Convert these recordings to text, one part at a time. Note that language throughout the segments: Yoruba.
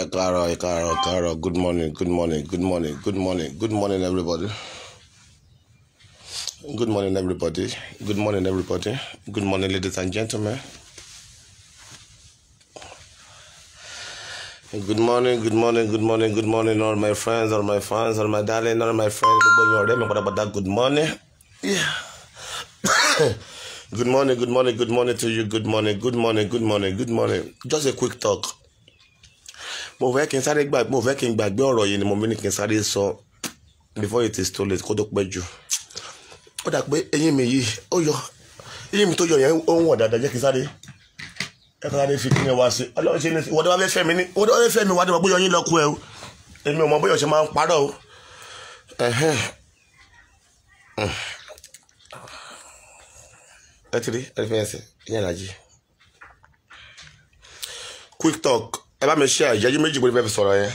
Ẹ káàárọ̀, ẹ káàárọ̀, ẹ káàárọ̀. Good morning, good morning, good morning, good morning, good morning, everybody. Good morning, everybody. Good morning, everybody. Good morning, ladies and gentlemen. Good morning, good morning, good morning, good morning, all my friends, all my fans, all my darling, all my friends. Gbogbo yín ọ̀rẹ́ mi pátápátá, good morning. Yeah. Good morning, good morning, good morning to you. Good morning, good morning, good morning, good morning. Just a quick talk. Mo fẹ́ kí n sáré gbà, mo fẹ́ kí n gbàgbé ọ̀rọ̀ yìí ni mo ní kí n sáré sọ before it is too late, kó tó pẹ́ jù. Ó dà pé eyín mi yìí ó yọ, eyín mi tó yọ yẹn ó ń wọ̀n dáadáa. Jẹ́ kí n sáré, ẹ kí n sáré fi kí ni wá sí. Ọlọ́run ṣe ní ìwọ́n tó bá fẹ́ fẹ́ mi ní, ìwọ́n tó bá fẹ́ fẹ́ mi wá dé mọ̀ bóyá ọyìn lọ kú ẹ o. Èmi ò mọ̀ bóyá ọ̀ṣẹ́ máa ń parọ́ o. Ẹ̀hẹ́n. Ẹ ti rí, ẹ ti fi yẹn sí, ìyẹn ìlàjì. Quick talk. Ẹ bá mi ṣe ìṣẹ́jú méjì pé fẹ́ fi sọ̀rọ̀ yẹn.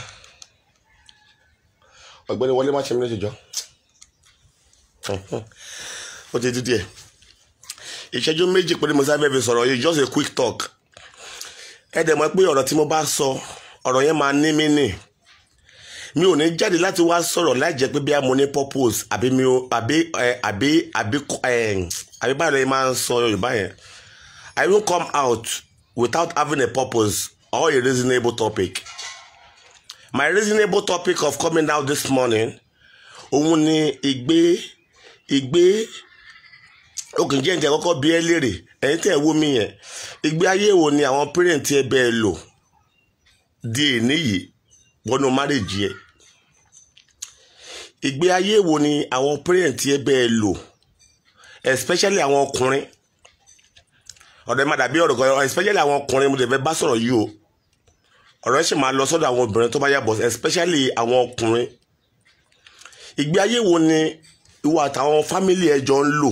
Ọ̀gbẹ́ni Wọlé má ṣe mí léṣe jọ. Ó ti di díẹ̀. Ìṣẹ́jú méjì pé mo sáré fẹ́ fi sọ̀rọ̀ yìí, just a quick talk. Ẹ dẹ̀ mọ̀ pé ọ̀rọ̀ tí mo bá sọ, ọ̀rọ̀ yẹn máa ní mí nì. Mi ò ní jáde láti wá sọ̀rọ̀ láì jẹ́ pé bí a mo ní purpose àbí mi ò àbí ẹ àbí àbí ẹ àbí báyìí lóye máa ń sọ Yorùbá yẹn. I won't come out without having a purpose or a reasonable topic. My reasonable topic of coming out this morning, òun ni ìgbé òkè jẹ́ ǹjẹ́ kọ́kọ́ bí ẹ léèrè, ẹ̀yin tẹ́ ẹ wó mi yẹn, ìgbé ayé wo ni àwọn parent ẹ bẹ́ẹ̀ lò di èní yìí wọnú marriage yẹ? Ìgbé ayé wo ni àwọn parent ẹ bẹ́ẹ̀ lò, especially àwọn ọkùnrin? Ọ̀rọ̀ ẹ má dàbí ọ̀rọ̀ kan, especially àwọn ọkùnrin mo lè fẹ́ bá sọ̀rọ̀ yìí o. Ọ̀rọ̀ ẹ sì máa lọ sọ́dọ̀ àwọn obìnrin tó bá yà bọ̀, especially àwọn ọkùnrin. Ìgbé ayé wo ni ìwọ àtàwọn family ẹ jọ ń lò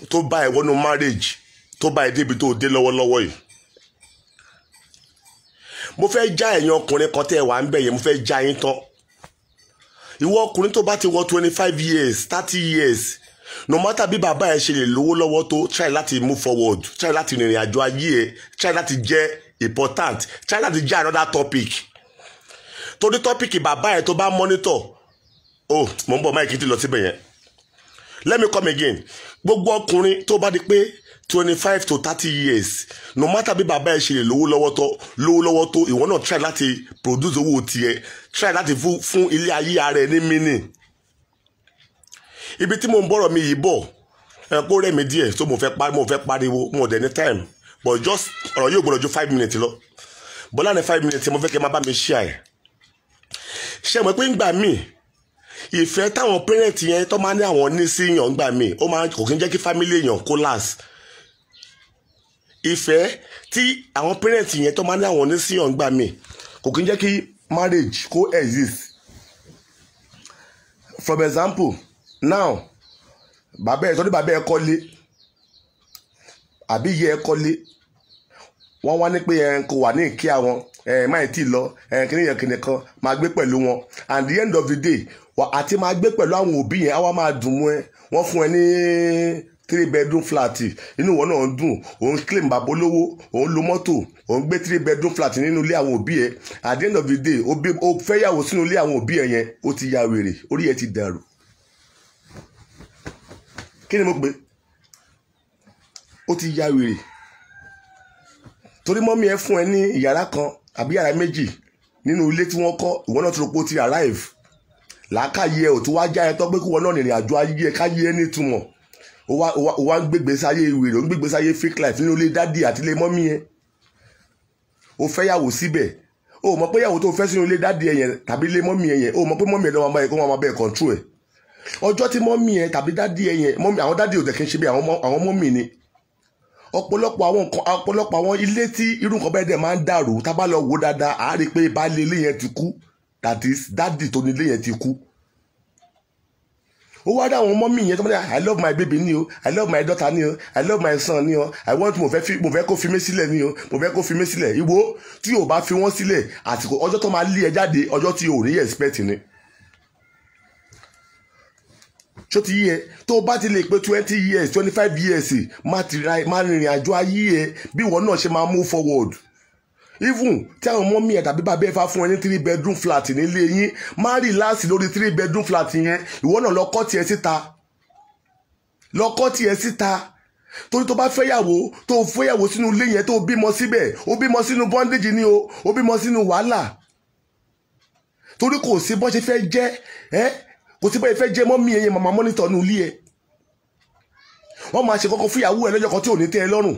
tó bá ẹ wọnú marriage, tó bá ẹ débi tó dé lọ́wọ́lọ́wọ́ yìí? Mo fẹ́ já ẹ̀yin ọkùnrin kan tẹ́ ẹ wà ń bẹ̀ yẹn, mo fẹ́ já yín tán. Ìwọ ọkùnrin tó bá ti wọ 25 years, 30 years, no matter bí bàbá ẹ ṣe lè lówó lọ́wọ́ tó, try láti move forward, try láti rìnrìn àjò ayé ẹ, try láti jẹ́ important, try láti jẹ́ another topic. Torí topic bàbá ẹ tó bá monitor, oh, mo ń bọ̀ máìkì tí lọ síbẹ̀ yẹn. Let me come again. Gbogbo ọkùnrin tó bá di pé 25 to 30 years, no matter bí bàbá ẹ ṣe lè lówó lọ́wọ́ tó, ìwọ náà try láti produce owó tiẹ̀, try láti fún ilé ayé ara ẹ ní meaning. Ibi tí mo ń bọ̀rọ̀ mi yìí bọ̀, ẹ kó rẹ̀ mí díẹ̀, so mo fẹ́ pariwo, mo dẹ̀ ní time, but just ọ̀rọ̀ yóò gbọ́dọ̀ ju 5 minutes lọ. Bọ́lá ní 5 minutes mo fẹ́ kí ẹ máa bá mi share ẹ̀. Ṣé mo pé ńgbà míì, ìfẹ́ táwọn parent yẹn tó máa ní àwọn ní sí yàn ńgbà míì, ó máa kò kí ń jẹ́ kí family èèyàn kó last. Ìfẹ́ tí àwọn parent yẹn tó máa ní àwọn ní sí yàn ńgbà míì, kò kí ń jẹ́ kí marriage kó exist. For example, now, bàbá ẹ tọ́jú bàbá ẹ kọ́lé àbí ìyá ẹ kọ́lé, wọ́n wá ní pé ẹ kò wà ní ìkí àwọn ẹ máa tí ì lọ ẹ kíní yẹn kíní kan máa gbé pẹ̀lú wọn. And the end of the day, wà àti máa gbé pẹ̀lú àwọn òbí yẹn, á wá máa dùn mọ́ ẹ. Wọ́n fún ẹ ní 3 bedroom flat, inú wọn náà ń dùn, òun claim bàbá olówó, òun lo mọ́tò, òun gbé 3 bedroom flat nínú ilé àwọn òbí ẹ. At the end of the day, ó fẹ́yàwó sínú ilé àwọn òbí ẹ yẹn, ó ti ya wèrè, orí ẹ ti dàrú. Kí ni mo pè? Ó ti ya wèrè. Torí mọ́mí ẹ fún ẹ ní ìyàrá kan àbí yàrá méjì nínú ilé tí wọ́n kọ́, ìwọ náà ti rò pé ó ti arrive. Làákàyè ẹ ò tún wá já ẹ tọ́ pé kí wọ́n náà rìnrìn àjò ayé ẹ káyé ẹ nítumọ̀. Ó wá ń gbégbé sáyé wèrè, ó ń gbégbé sáyé fake life nínú ilé dádì àti ilé mọ́mí ẹ. Ó fẹ́ yàwó síbẹ̀. Ó mọ̀ pé yàwó tó fẹ́ sínú ilé dádì ẹ yẹn tàbí ilé mọ́mí ẹ yẹn, ó mọ̀ pé mọ́mí ẹ ló máa bá ẹ kó máa bá ẹ control ẹ. Ọjọ́ tí mọ́mí ẹ tàbí dádì ẹ yẹn, mọ́mí àwọn dádì ò tẹ̀ kí n ṣe bí àwọn mọ́mí ni. Ọ̀pọ̀lọpọ̀ àwọn nǹkan, ọ̀pọ̀lọpọ̀ àwọn ilé tí irú nǹkan bẹ́ẹ̀ dẹ̀ máa ń dàrú, tá bá lọ wò dáadáa, à á rí i pé baálé ilé yẹn ti kú, that is dádì tó ní ilé yẹn ti kú. Ó wá dá àwọn mọ́mí yẹn tó máa ní I love my baby ni o, I love my daughter ni o, I love my son ni o, I want mo fẹ́ kó fi mí sílẹ̀ ni o, mo fẹ́ kó fi mí sílẹ̀. Ìwọ tí o bá fi wọ́n sílẹ̀, àsìkò ọjọ́ tó máa lé ẹ jáde, ọjọ́ tí o ò ní expect ni. Ṣó ti yé ẹ? Tó bá ti lè pé 20 years, 25 years, má rìnrìn àjò ayé ẹ bí ìwọ náà ṣe máa move forward. Even tí àwọn mummy ẹ̀ tàbí bàbá ẹ̀ fà fún ẹ ní 3 bedroom flat nílé yín, má relax lórí 3 bedroom flat yẹn. Ìwọ náà lọ kọ́ tiẹ̀ síta, lọ kọ́ tiẹ̀ síta, torí tó bá fẹ́yàwó, tó fẹ́yàwó sínú ilé yẹn, tó bímọ síbẹ̀, ó bímọ sínú bondage ni o, ó bímọ sínú wàhálà, torí kò sí bọ́n ṣe fẹ́ jẹ́ ẹ́, kò sí bọ́n ṣe fẹ́ jẹ́. Mummy ẹ̀yẹn màmá monitor nínú ilé ẹ̀, wọ́n máa ṣe kọ́kọ́ fúyàwó ẹ̀ lọ́jọ́ kan tí ò ní tẹ́ ẹ lọ́rùn.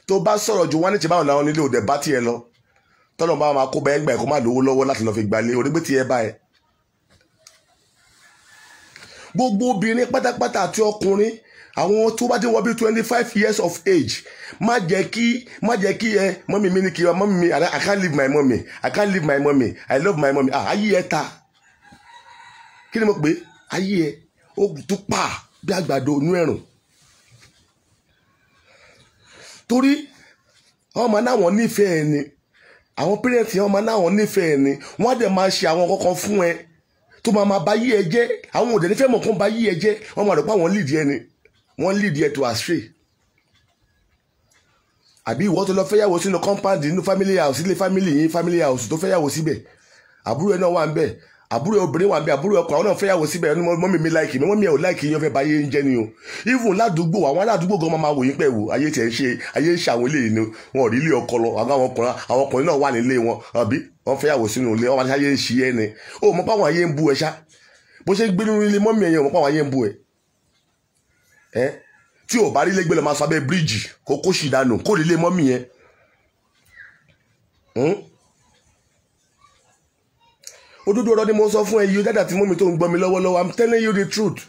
Tó bá sọ̀rọ̀ ju, wọ́n ní tí báwọn làwọn nílé òde bá tiẹ̀ lọ, tọ́lọ̀ bá máa kó bẹ́ẹ̀ gbà ẹ̀, kó má lówó lọ́wọ́ láti lọ́ọ́ fi gbalé onígbé tiẹ̀ bá ẹ̀. Gbogbo obìnrin pátápátá àti ọkùnrin, àwọn tó bá ti wọ bí 25 years of age, má jẹ́ kí ẹ mummy mi ní kí mummy mi. I can't leave my mommy, I can't leave my mommy, I love my mommy. Ah, ayé ẹ ta. Kí ni mo pè é? Ayé ẹ ó tún pa bí àgbàdo inú ẹ̀rùn, torí wọ́n máa náwọn nífẹ̀ẹ́ ni. Àwọn parents yẹn, wọ́n máa náwọn nífẹ̀ẹ́ ni. Wọ́n á dẹ̀ máa ṣe àwọn kankan fún ẹ tó máa máa bá yí ẹ jẹ́. Àwọn òdẹ̀ nífẹ̀ẹ́ mọ̀ kán bá yí ẹ jẹ́. Wọ́n máa rò pé àwọn lead ẹ ni, wọ́n lead ẹ to astray. Àbí ìwọ tó lọ fẹ́yàwó sínú compound, nínú family house, ilé family yín, family house tó fẹ́yàwó síbẹ̀, àbúrò ẹ náà wà ń bẹ̀, àbúrò obìnrin wà ń bẹ̀, àbúrò ọkùnrin, àwọn náà fẹ́yàwó síbẹ̀, ẹni mummy mi like mi. Mummy ẹ ò like yín, fẹ́ bá yé ń jẹ́ ni o. Even ládùúgbò, àwọn aládùúgbò gan máa wò yín pẹ̀ wò, ayé tiẹ̀ ń ṣe, ayé ń ṣe àwọn eléyìí ni. Wọn ò rí ilé ọkọ lọ. Àwọn ọkùnrin náà wà nílé wọn, àbí wọn fẹ́yàwó sínú ilé wọn, ayé ń ṣe ẹ ni. Ó mọ páwọn ayé ń bú ẹ ṣá. Bó ṣe ń gbé nínú ilé mummy ẹ̀yẹn, ò mọ páwọn ayé ń bú ẹ. Ẹ tí ò bá rí lẹ́gbẹ̀ẹ́, lọ máa sọ abẹ́ bíríìjì, kó kó sì dànù kó rí ilé mummy yẹn. Òdodo ọ̀rọ̀ ni mo sọ fún ẹ yìí. Daddy àti mummy tó ń gbọ́ mi lọ́wọ́lọ́wọ́, I'm telling you the truth,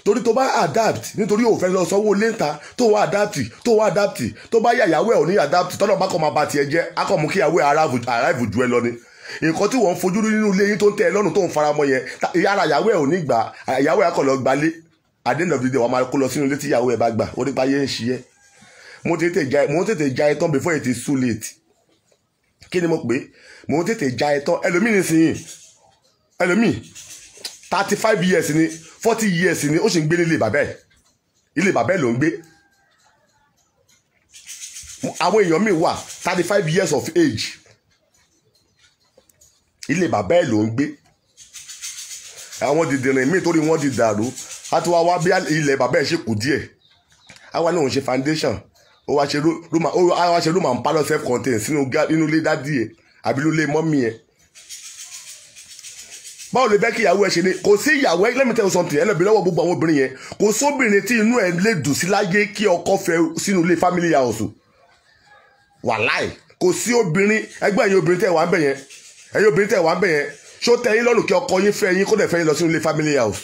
torí tó bá adapt, nítorí ò fẹ́ lọ sanwó léńta, tó wá adapt, tó wá adapt, tó bá yà ìyàwó ẹ̀ ò ní adapt, tọ́nà bá kọ́ máa ba tiẹ̀ jẹ́, á kọ́ mú kí ìyàwó ẹ̀ arrive ju ẹ lọ ni. Nǹkan tí wọ́n ń fojú rí nínú ilé yín tó ń tẹ́ ẹ lọ́rùn, tó ń faramọ́ yẹn, yàrá ìyàwó ẹ̀ ò ní gbà. Ìyàwó ẹ̀ á kọ̀ lọ gbalé. At the end of the day, wàá máa kó lọ sínú ilé tí ìyàwó ẹ̀ bá gbà. Ó nípa ayé ń ṣiyẹ́. Mo tètè já ẹ tán before it is too late. Kí ni mo pè é? Mo tètè já ẹ tán. Ẹlòmíì nísìnyí, ẹlòmíì 35 years ni, 40 years ni, ó sì ń gbé nílé bàbá ẹ̀. Ilé bàbá ẹ̀ ló ń gbé. Àwọn èèyàn míì wà, 35 years of age, ilé bàbá ẹ̀ ló ń gbé. Àwọn dìdìrín míì, torí wọ́n ti dàrú, á ti wá wá bí ilẹ̀ bàbá ẹ̀ ṣe kù díẹ̀, á wá ní òun ṣe foundation, ó wá ṣe room and parlour self contained sínú inú ilé daddy ẹ̀ àbí inú ilé mummy ẹ̀. Báwo lè fẹ́ kí ìyàwó ẹ ṣe ni? Kò sí ìyàwó ẹ. Let me tell you something. Ẹ lọ bí lọ́wọ́ gbogbo àwọn obìnrin yẹn, kò sóbìnrin tí inú ẹ lè dùn sí láyé kí ọkọ fẹ́ sínú ilé family house. Wàláì, kò sí obìnrin. Ẹgbẹ́ ẹ̀yin obìnrin tẹ̀ wá ń bẹ̀ yẹn, ẹ̀yin obìnrin tẹ̀ wá ń bẹ̀ yẹn, ṣó tẹ́ yín lọ́rùn kí ọkọ yín fẹ́ yín, kó dẹ̀ fẹ́ yín lọ sínú ilé family house?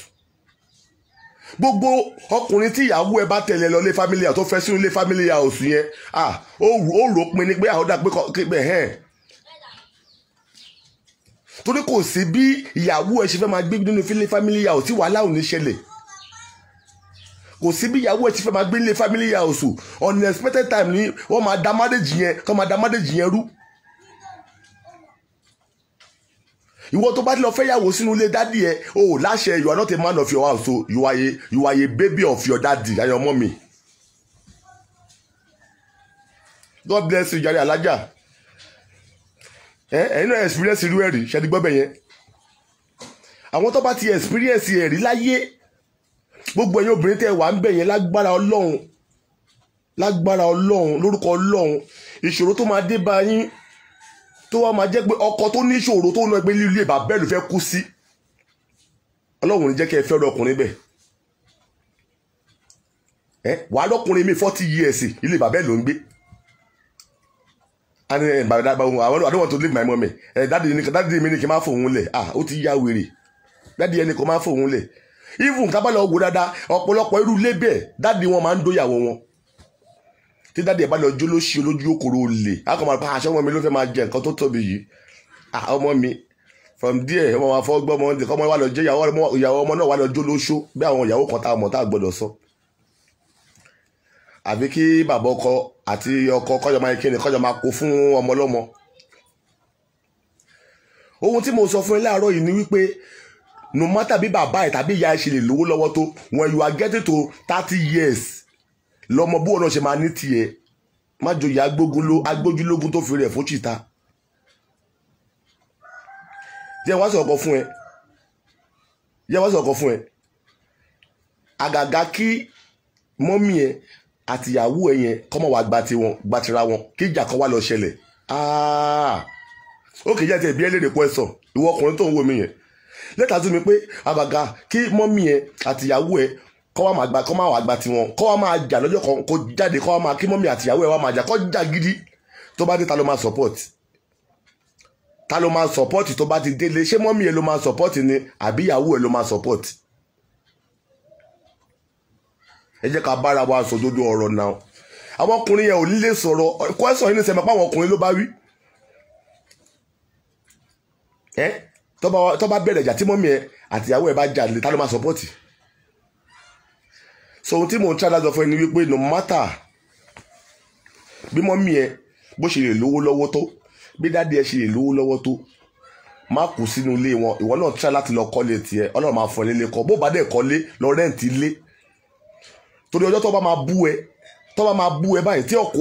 Gbogbo ọkùnrin tí ìyàwó ẹ bá tẹ̀lé lọ ilé family house, tó fẹ́ sínú ilé family house yẹn, ah, ó rò pin ni pé àwọn dà pé pé ẹ̀hẹ́n, torí kò sí bí ìyàwó ẹ ṣe fẹ́ máa gbé nínú ilé family house tí wàhálà ò ní ṣẹlẹ̀. Kò sí bí ìyàwó ẹ ṣe fẹ́ máa gbé nílé family house. Unexpected time ni wọ́n máa da marriage yẹn, kọ́ máa da marriage yẹn rú. Ìwọ tó bá ti lọ fẹ́yàwó sínú ilé daddy ẹ, o ò láṣẹ. You are not a man of your house o. You are a baby of your daddy and your mommy. God bless you jare. Alájà ẹ, ẹ̀yin náà experience irú ẹ̀ rí. Ṣe ti gbọ́ bẹ̀ yẹn? Àwọn tó bá ti experience ẹ̀ rí láyé, gbogbo ẹ̀yin obìnrin tẹ́ wà ń bẹ̀ yẹn, lágbára Ọlọ́run, lágbára Ọlọ́run, lórúkọ Ọlọ́run, ìṣòro tó máa dé bá yín, tó wá máa jẹ́ pé ọkọ tó ní ìṣòro tó ń lọ pé lílé bàbá ẹ̀ ló fẹ́ kú sí, Ọlọ́run ní jẹ́ kí ẹ fẹ́ ọkùnrin bẹ́ẹ̀. Ẹ wàá lọ́kùnrin mi, 40 years, ilé bàbá ẹ̀ ló ń gbé. And ẹ bàbá, I don't want to leave my mommy. Ẹ daddy mi ní kí n má fòun lẹ̀. Ah, ó ti yá wèrè. Daddy ẹni kò má fòun lẹ̀. Even tá bá lọ wò dáadáa, ọ̀pọ̀lọpọ̀ irú ilé bẹ́ẹ̀, daddy wọn máa ń dóyàwó wọn. Tí daddy ẹ̀ bá lọ jó lóṣì, olójú okòrò, olè, á kàn máa pa aṣọ, ọmọ mi ló fẹ́ máa jẹ nǹkan tó tóbi yìí. Ah, ọmọ mi. From there, ọmọ wa fọ́ gbọ́ ọmọ ọmọ wa lọ jẹ́ ìyàwó, ọmọ náà wà lọ jó lóṣó, bí àwọn ìyàwó kan tá a mọ̀ tá a gbọ́dọ̀ sọ. Àbí kí bàbá ọkọ àti ọkọ kọjọ máa kíni, kọjọ máa kó fún ọmọ ọlọ́mọ. Ohun tí mo sọ fún ẹ láàárọ̀ yìí ni wípé no matter bí bàbá ẹ̀ tàbí ìyá ẹ̀ ṣe lè lówó lọ́wọ́ tó, when you are getting to 30 years, lọ́mọ bí wọn náà ṣe máa ní tiẹ̀. Má joyè agbójúlógún tó fi rẹ̀ fún chìta. Jẹ́ wá sọ̀kọ̀ fún ẹ. Jẹ́ wá sọ̀kọ̀ fún ẹ. Àgàgà kí mọ́mí ẹ àtìyàwó ẹ yẹn kọ́ mọ̀ wá gba tiwọn, gba tira wọn, kí ìjà kan wá lọ ṣẹlẹ̀. Ó kì í jẹ́ ti ẹ̀bí ẹ léèrè kó ẹ sọ, ìwọ ọkùnrin tó ń wò mí yẹn. Lẹ́tà tún mi pé àgàgà kí mọ́mí ẹ àtìyàwó ẹ kọ́ wá máa gba, kọ́ máa wá gba tiwọn, kọ́ wá máa jà lọ́jọ́ kan, kó jáde, kọ́ wá máa kí mọ́mí àtìyàwó ẹ wá máa jà, kọ́ jà gidi. Tó bá dé, ta ló máa support? Ta ló máa support tó bá ti délé? Ṣé mọ́mí ẹ ló máa support ni àbí ìyàwó ẹ ló máa support? Ẹ jẹ́ ká bára wa sòdodo ọ̀rọ̀ náà. Àwọn ọkùnrin yẹn ò ní lè sọ̀rọ̀. Question yìí ní sẹ́mi pé àwọn ọkùnrin ló bá wí. Ẹ tó bá bẹ̀rẹ̀ ìjà tí mọ́mí ẹ àtìyàwó ẹ bá jà lè, ta ló máa support? So ohun tí mò ń try láti sọ fún ẹ ni wípé no matter bí mọ́mí ẹ bó ṣe lè lówó lọ́wọ́ tó, bí daddy ẹ ṣe lè lówó lọ́wọ́ tó, má kú sínú ilé wọn. Ìwọ náà try láti lọ kọ́lé tiẹ̀, Ọlọ́run máa fọ nílé kọ́. Bó bá dẹ̀ kọ́lé, lọ rent ilé. Torí ọjọ́ tó bá máa bú ẹ, tó bá máa bú ẹ báyìí, tí òkò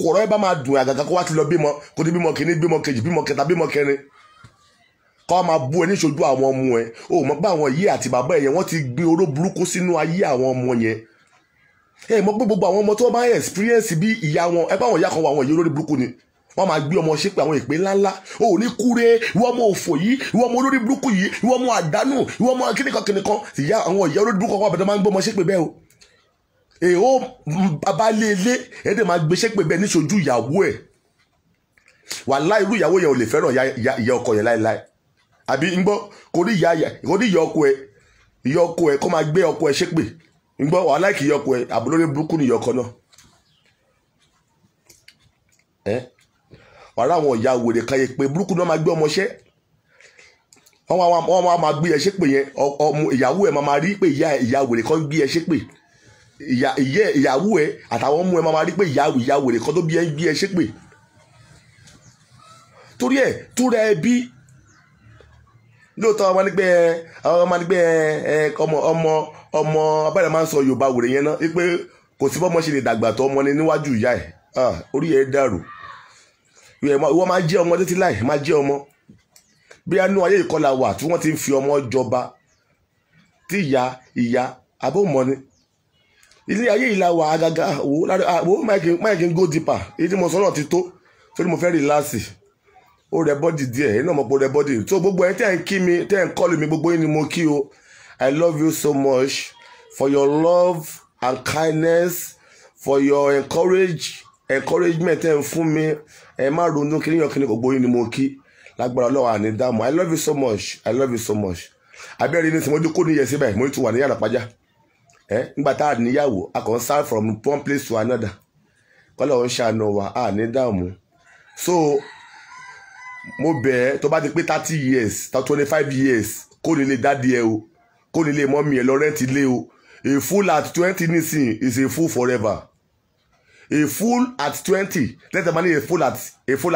ọ̀rọ̀ ẹ bá máa dùn, àgàgà kó wá ti lọ bímọ, kó ní bímọ kìíní, bímọ kejì, bímọ kẹta, bímọ kẹrin, kó máa bú ẹ níṣojú àwọn ọmọ ẹ. O mọ̀ pé àwọn yìí àti bàbá ẹ yẹn, wọ́n ti gbin oró burúkú sínú ayé àwọn ọmọ yẹn. Ẹ mọ̀ pé gbogbo àwọn ọmọ tó bá ń experience bí ìyá wọn, ẹ bá àwọn ìyá kan wọ àwọn ìyá olórí burúkú ni, wọ́n máa gbé ọmọ ṣépè àwọn ìpè ńláńlá. O ò ní kúre, ìwọ ọmọ òfò yìí, ìwọ ọmọ olórí burúkú yìí, ìwọ ọmọ àdánù, ìwọ ọmọ kíníkan kíníkan. Ìyá àwọn ìyá olórí burúkú kan wà bẹ́ẹ̀ tó máa ń gbé ọmọ ṣépè bẹ́ẹ̀ o. Èho babalélé ẹ dẹ̀ máa gbé ṣépè bẹ́ẹ̀ níṣojú ìyàwó ẹ̀. Wàláhì irú ìyàwó yẹn ò lè fẹ́ràn ìyá ọkọ yẹn láéláé. Àbí ń gbọ́, kò ní ìyá ọkọ ẹ̀, ìyá ọkọ ẹ̀ kó máa gbé ọkọ ẹ̀ ṣépè. Ń gbọ́, wàláhì kì í ọkọ ẹ̀, àbúlórí burúkú ni ìyá ọkọ náà. Ẹ wàrà àwọn ìyá wèrè kan yẹn pé burúkú náà máa gbé ọmọ ṣẹ́. Wọ́n máa gbé ẹ ṣépè yẹn, ọmọ ìyàwó ẹ̀ máa rí pé ìyá wèrè kan gbé ẹ ṣépè. Ìyàwó ẹ àtàwọn ọmọ ẹ máa rí pé ìyá wèrè kan tó bí ẹ ń gbé ẹ ṣépè. Torí ẹ túra ẹ bí lóòótọ́, ọmọ ní pé ọmọ ní pé ọmọ ọmọ ọmọ abẹ́rẹ́ máa ń sọ Yorùbá wèrè yẹn náà wípé kò sí bọ́mọ ṣe lè dàgbà tó ọmọ ní níwájú ìyá ẹ̀. Orí ẹ̀ dàrú. Ìwọ máa jẹ́ ọmọ títí láì máa jẹ́ ọmọ. Bí a nú ayé ìkọlà wà tí wọ́n ti ń fi ọmọ jọba, tí ìyá ìyá abómọ ni. Ilé ayé ìlà wà àgàgà wo Mike ń go deeper. Èyí tí mo sọ náà ti tó, torí mo fẹ́ relax. Ó rẹ body díẹ̀, èyí náà mọ̀ pé ó rẹ body. So gbogbo ẹ tẹ́ ń kí mi, tẹ́ ń kọ́lù mi, gbogbo yín ni mo kí o. I love you so much for your love and kindness, for your encouragement tẹ́ ń fún mi. Ẹ má ronú kí níyàn kí ní, gbogbo yín ni mo kí. Lágbára Ọlọ́run àní dààmú. I love you so much. I love you so much. Abẹ́rẹ́ ní sinmi ojú kò níyẹn síbẹ̀, mo tún wà ní yàrá pàjá. Ẹ nígbà tá a níyàwó, a kàn serve from one place to another. Kọ́lọ̀ ń ṣàánú wa, a ní dààmú. So mo bẹ̀ ẹ́, tó bá ti pé 30 years, 25 years, kó nílé daddy ẹ o, kó nílé mummy ẹ, lọ rent ilé o. A fool at 20 nísìnyí is a fool forever. A fool at 20, lẹ́tẹ̀ máa ní a fool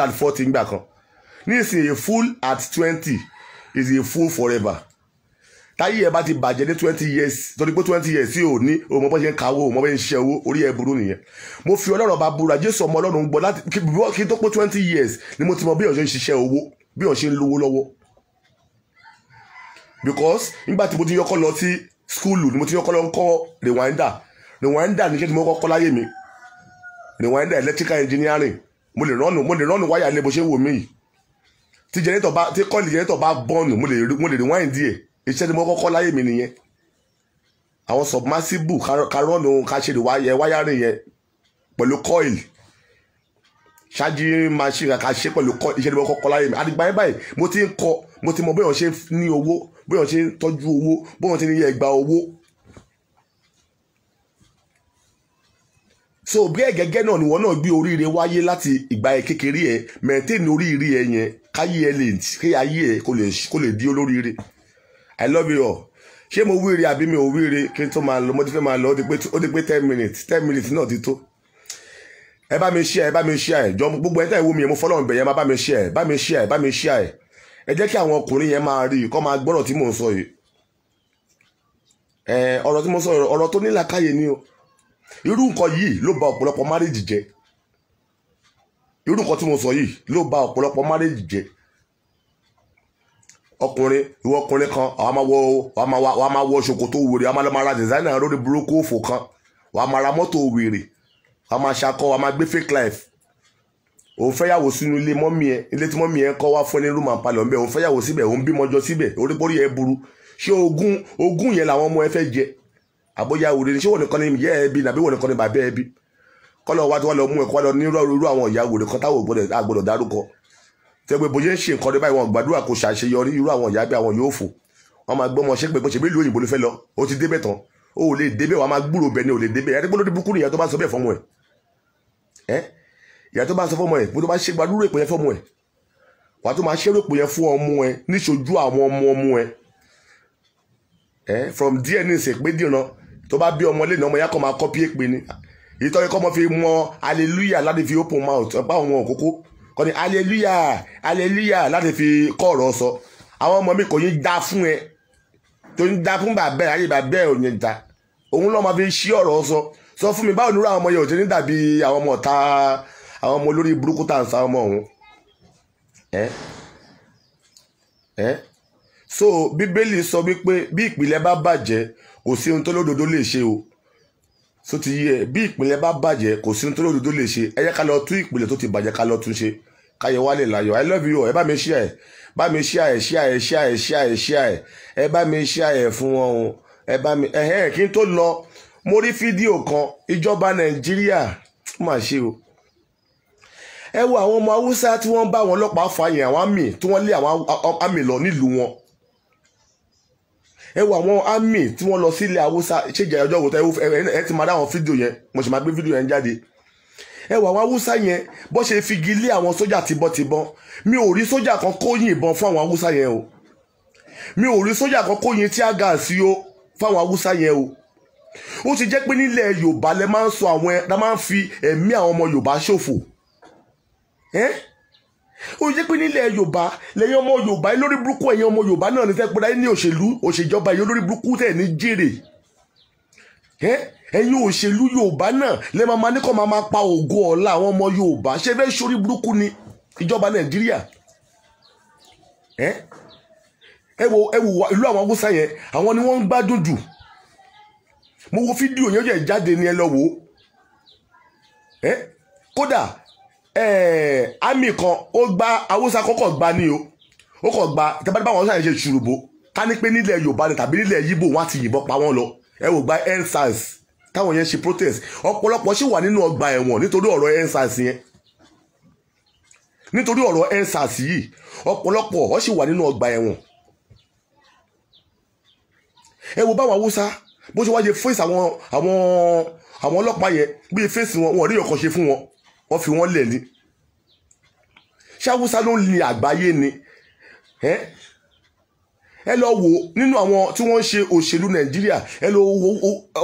at 40 ngbà kan. Nísìnyí, a fool at 20 is a fool forever. Táyé ẹ bá ti bàjẹ́ ní 20 years, torí pé 20 years tí ò ní o mọ bó ṣe ń kawó, o mọ bó ṣe ń ṣiṣẹ́ owó, orí ẹ burú nìyẹn. Mo fi Ọlọ́run bá búra, Jésù ọmọ Ọlọ́run ń gbọ́, láti kí n tó pé 20 years ni mo ti mọ bí èèyàn ṣe ń ṣiṣẹ́ owó, bí èèyàn ṣe ń lówó lọ́wọ́, because nígbà tí mo ti yọkọ́ lọ sí school ni mo ti yọkọ́ lọ ń kọ́ rewinder. Rewinder ní ṣé tí mo kọ́kọ́ láyé mi, rewinder, electrical engineering. Mo lè run wáyà lé bó ṣe ń wò mí yìí. Tí generator bá, tí coil generator bá burn, mo lè rewind díẹ̀. Iṣẹ́ tí mo kọ́kọ́ láyé mi nìyẹn. Àwọn submersible, ká run, ká ṣe wiring yẹn pẹ̀lú coil, charging machine, ká ṣe pẹ̀lú coil. Iṣẹ́ tí mo kọ́kọ́ láyé mi. Àdìgbà yẹn báyìí mo ti ń kọ́, mo ti mọ bí wọ́n ṣe ní owó, bí wọ́n ṣe ń tọ́jú owó, bí wọ́n ṣe ní ẹgbàá owó. So bí ẹgẹgẹ náà ni wọn náà gbé oríire wáyé láti ìgbà ẹ kékeré, ẹ maintain oríire ẹ yẹn, káyé ẹ lè kí ayé ẹ kó lè di olóríire. I love you all. Ṣé mo wíire àbí mi ò wíire? Kí n tó máa lọ, mo ti fẹ́ máa lọ, ó ti pé 10 minutes, 10 minutes náà ti tó. Ẹ bá mi share, ẹ bá mi share ẹ jọ. Gbogbo ẹ tẹ́ ìwú mi yẹn, mo fọlọ́run bẹ̀ yẹn, má bá mi share, bá mi share, bá mi share ẹ. Ẹ jẹ́ kí àwọn ọkùnrin yẹn máa rí i, kó máa gbọ́rọ̀ tí mò ń sọ yìí. Ẹ ọ̀rọ̀ tí mo sọ, ọ̀rọ̀ tó nílàkàyè ni o. Irú nǹkan yìí ló ba ọ̀pọ̀lọpọ̀ marriage jẹ́. Irú nǹkan tí mo sọ yìí ló bà ọ̀pọ̀lọpọ̀ marriage jẹ́. Ọkùnrin, ìwọ ọkùnrin kan, àwọn máa wọ ṣòkòtò wèrè, àwọn máa lọ máa ra designer lórí burúkú òfò kan, wàá máa ra mọ́tò wèrè, wàá máa ṣakọ, wàá máa gbé fake life. Òun fẹ́yàwó sínú ilé mọ́mí ẹ, ilé tí mọ́mí ẹ kọ́ wá fún ẹ ní room and parlour ńbẹ, òun fẹ́yàwó síbẹ̀, òun bímọ jọ síbẹ̀, oríporí ẹ burú. Ṣé ogún yẹn làwọn ọmọ ẹ fẹ́ jẹ? Àbóyá wèrè ni? Ṣé wọ́n nìkan ni ìyá ẹ bí nàbí wọ́n nìkan ni bàbá ẹ bí? Kọ́lọ̀ wá tí wọ́n lọ mú ẹ kọ́ lọ ní irú àwọn ìyá wèrè kan táwọn àgbọ̀dọ̀ dárúkọ. Tẹ́ pé bóyá ń ṣe nǹkan báyìí, wọn gbàdúrà kò ṣàṣeyọrí. Irú àwọn ìyá bí àwọn yóò fò, wọ́n máa gbọ́mọ ṣé pé bó ṣe bí ìlú òyìnbó ló fẹ́ lọ, ó ti débẹ̀ tán, ó ò lè débẹ̀, wọ́n máa gbúrò bẹ́ẹ̀ ni ò lè débẹ̀. Ẹni pé lórí búkú nìyá tó bá sọ bẹ́ẹ̀ fọ́mọ ẹ̀, ẹ́ ìyá tó bá sọ fọ́mọ ẹ̀ bó tó bá ṣe gbàdúrà èpò yẹn fọ́mọ ẹ̀, wàá tó máa ṣeré èpò yẹn fún ọmọ ẹ̀ níṣojú àwọn ọmọ ọmọ ẹ̀. Ẹ́ from díẹ̀ ní ìsìn pé dìran tó bá bí ọmọ lé ní ọmọ yá kọ́ máa kọ́pí èpè ni. Ìtọ́jú kọ́ mọ́ fi mọ hallelujah láti fi open mouth ọ̀pá àwọn òkókó kọ́ ni hallelujah hallelujah láti fi kọ́ ọ̀rọ̀ sọ. Àwọn ọmọ mi kò ní dá fún ẹ tó ń dá fún bàbá ẹ, ayé bàbá ẹ ò ní dá, òun ló máa fi ṣí ọ̀rọ̀ sọ. Sọ fún mi, báwo ni irú àwọn ọmọ yẹn ò ti ní dàbí àwọn ọmọ ọ̀tá, àwọn ọmọ olórí burúkú tá à ń sa ọmọ òun? Ẹ ẹ so Bíbélì sọ wípé bí ìpìlẹ̀ bá bàjẹ́, kò sí ohun tó lódodo lè ṣe o. So ti yé ẹ, bí ìpìlẹ̀ bá bàjẹ́, kò sí ohun tó lódodo lè ṣe. Ẹ yẹ ká lọ tún ìpìlẹ̀ tó ti bàjẹ́, ká lọ tún ṣe, káyọ̀ wálé láyọ̀. I love you. Ẹ bá mi share ẹ, bá mi share ẹ, share ẹ, share ẹ, share ẹ, share ẹ, ẹ bá mi share ẹ fún wọn o. Ẹ bá mi ẹhẹ́n. Kí n tó lọ, mo rí fídíò kan. Ìjọba Nàìjíríà mà ṣe o. Ẹ wo àwọn ọmọ Haúsá tí wọ́n bá àwọn ọlọ́pàá fà yẹn, àwọn army tí wọ́n lé àwọn army lọ nílùú wọn. Ẹ wo àwọn army tí wọ́n lọ sílẹ̀ Haúsá. Ṣèjì ọjọ́ wo ẹ ti máa dá àwọn fídíò yẹn, mo sì máa gbé fídíò yẹn jáde. Ẹ wo àwọn Haúsá yẹn bó ṣe figi lé àwọn sójà tìbọntìbọn. Mi ò rí sójà kan kó yìnbọn fún àwọn Haúsá yẹn o. Mi ò rí sójà kan kó yin tear gas o fáwọn Haúsá yẹn o. Ó ti jẹ́ pé nílẹ̀ Yorùbá lẹ máa ń sọ àwọn ẹ la máa ń fi ẹ̀mí àwọn ọmọ Yorùbá ṣòfò. Ẹ́ ó jẹ́ pé nílẹ̀ Yorùbá lẹ́yìn ọmọ Yorùbá lórí burúkú, ẹ̀yin ọmọ Yorùbá náà ní tẹ́ pé ní òṣèlú òṣèjọba yìí, olórí burúkú tẹ̀ ní jèrè. Ẹ̀yin òṣèlú Yorùbá náà lẹ́ máa ní kọ́ máa pa ògo ọ̀la àwọn ọmọ Yorùbá. Ṣé fẹ́ sórí burúkú ni ìjọba Nàìjíríà? Ẹ wo ìlú àwọn Haúsá yẹn, àwọn ni wọ́n ń gbádùn jù. Mo wo fídíò yẹn, ó jẹ́ jáde ní, ẹ lọ wò ó. Kódà àmì kan ó gba Haúsá kọ́kọ́ gba ní o, ó kọ̀ gba ìtàbí báwọn Haúsá yẹn ṣe ṣùrùbó. Ká ní pé nílẹ̀ Yorùbá ni tàbí nílẹ̀ Yíbò, wọ́n á ti yìnbọn pa wọ́n lọ. Ẹ wò gba EndSARS táwọn yẹn ṣe protest, ọ̀pọ̀lọpọ̀ sì wà nínú ọgbà ẹ̀wọ̀n nítorí ọ̀rọ̀ EndSARS yẹn. Nítorí ọ̀rọ̀ EndSARS yìí, ọ̀pọ̀lọpọ̀ ó sì wà nínú ọgbà ẹ̀wọ̀n. Ẹ wo báwọn Haúsá bó ṣe wá ṣe fèsì àwọn ọlọ́pàá yẹn, bí ṣe fèsì wọn, wọn rí ọkàn ṣe fún wọn, wọ́n fi wọ́n lẹ̀ ní. Ṣé Haúsá ló ń ní àgbáyé ni? Ẹ lọ wò nínú àwọn tí wọ́n ń ṣe òṣèlú Nàìjíríà, ẹ lọ wo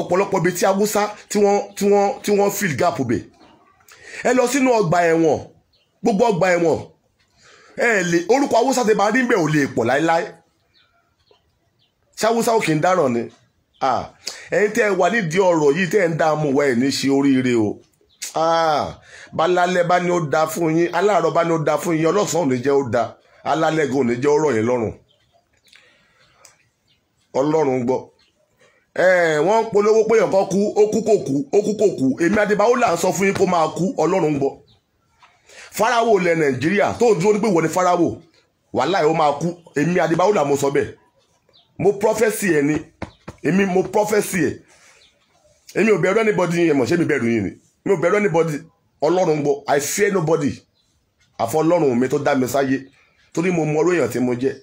ọ̀pọ̀lọpọ̀ ibi tí Haúsá tí wọ́n fill gap bẹ̀. Ẹ lọ sínú ọgbà ẹ̀wọ̀n, gbogbo ọgbà ẹ̀wọ̀n, ẹ lè orúkọ Haúsá ti máa rí bẹ́ẹ̀ ò lè pọ̀ láéláé. Ṣé Haúsá ò kì í dáràn ni? Ẹ̀yin tẹ́ ẹ wà nídìí ọ̀rọ̀ yìí, tẹ́ ẹ ń dààmú wa, ẹ̀ ní ṣe oríire o. Balálẹ́ bá ní ó da fún yín, aláàárọ̀ bá ní ó da fún yín, ọlọ́sàn ò ní jẹ́ ó da, alálẹ́ gan ò ní jẹ́ ó rọ̀ yín lọ́rùn. Ọlọ́run gbọ́. Wọ́n ń polówó pé èèyàn kan kú, ó kú kò kú, ó kú kò kú. Èmi Adébáwò là ń sọ fún yín kó máa kú. Ọlọ́run gbọ́. Fáráwò ilẹ̀ Nàìjíríà tó ń dúró ní pé ìwọ ni Fáráwò, wàláhì ó máa kú. Èmi Adébáwò là mo sọ bẹ́ẹ̀, mo prophesy ẹ̀ ni. Èmi mo prophesy ẹ̀. Èmi ò bẹ̀rù anybody yẹn mọ̀. Ṣé mi bẹ̀rù yín ni? Mi ò bẹ̀rù anybody. Ọlọ́run gbọ́, I fear nobody àfọ Ọlọ́run mi tó dá mi sáyé, torí mo mọ orú èèyàn tí mo jẹ́.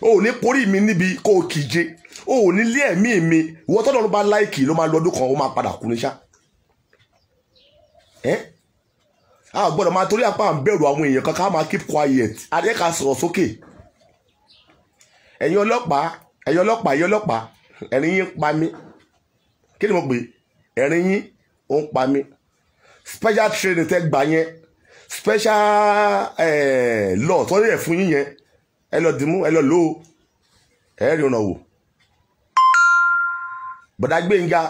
O ò ní porí mi níbi kó o kìje, o ò ní lé ẹ̀mí mi. Ìwọ tọ́lọ́run bá like ló máa lọ ọdún kan, ó máa padà kú ní ṣá. Ẹ́ a gbọ́dọ̀ máa torí apá à ń bẹ̀rù àwọn èèyàn kan ká máa keep quiet. Adé ká sọ̀rọ̀ sókè. Ẹ̀yin ọlọ́pàá, ẹ̀yin ọlọ́pàá, ẹ̀yin ọlọ́pàá, ẹ̀rín yín pa mí. Kí ni mo pè? Ẹ̀rín yín ó ń pa mí. Special training tẹ́ gbà yẹn, special law tó yẹ fún yín yẹn, ẹ lọ dìímú, ẹ lọ lò ó, ẹ rí ọ̀nà wò. Bọ̀dá Gbénga,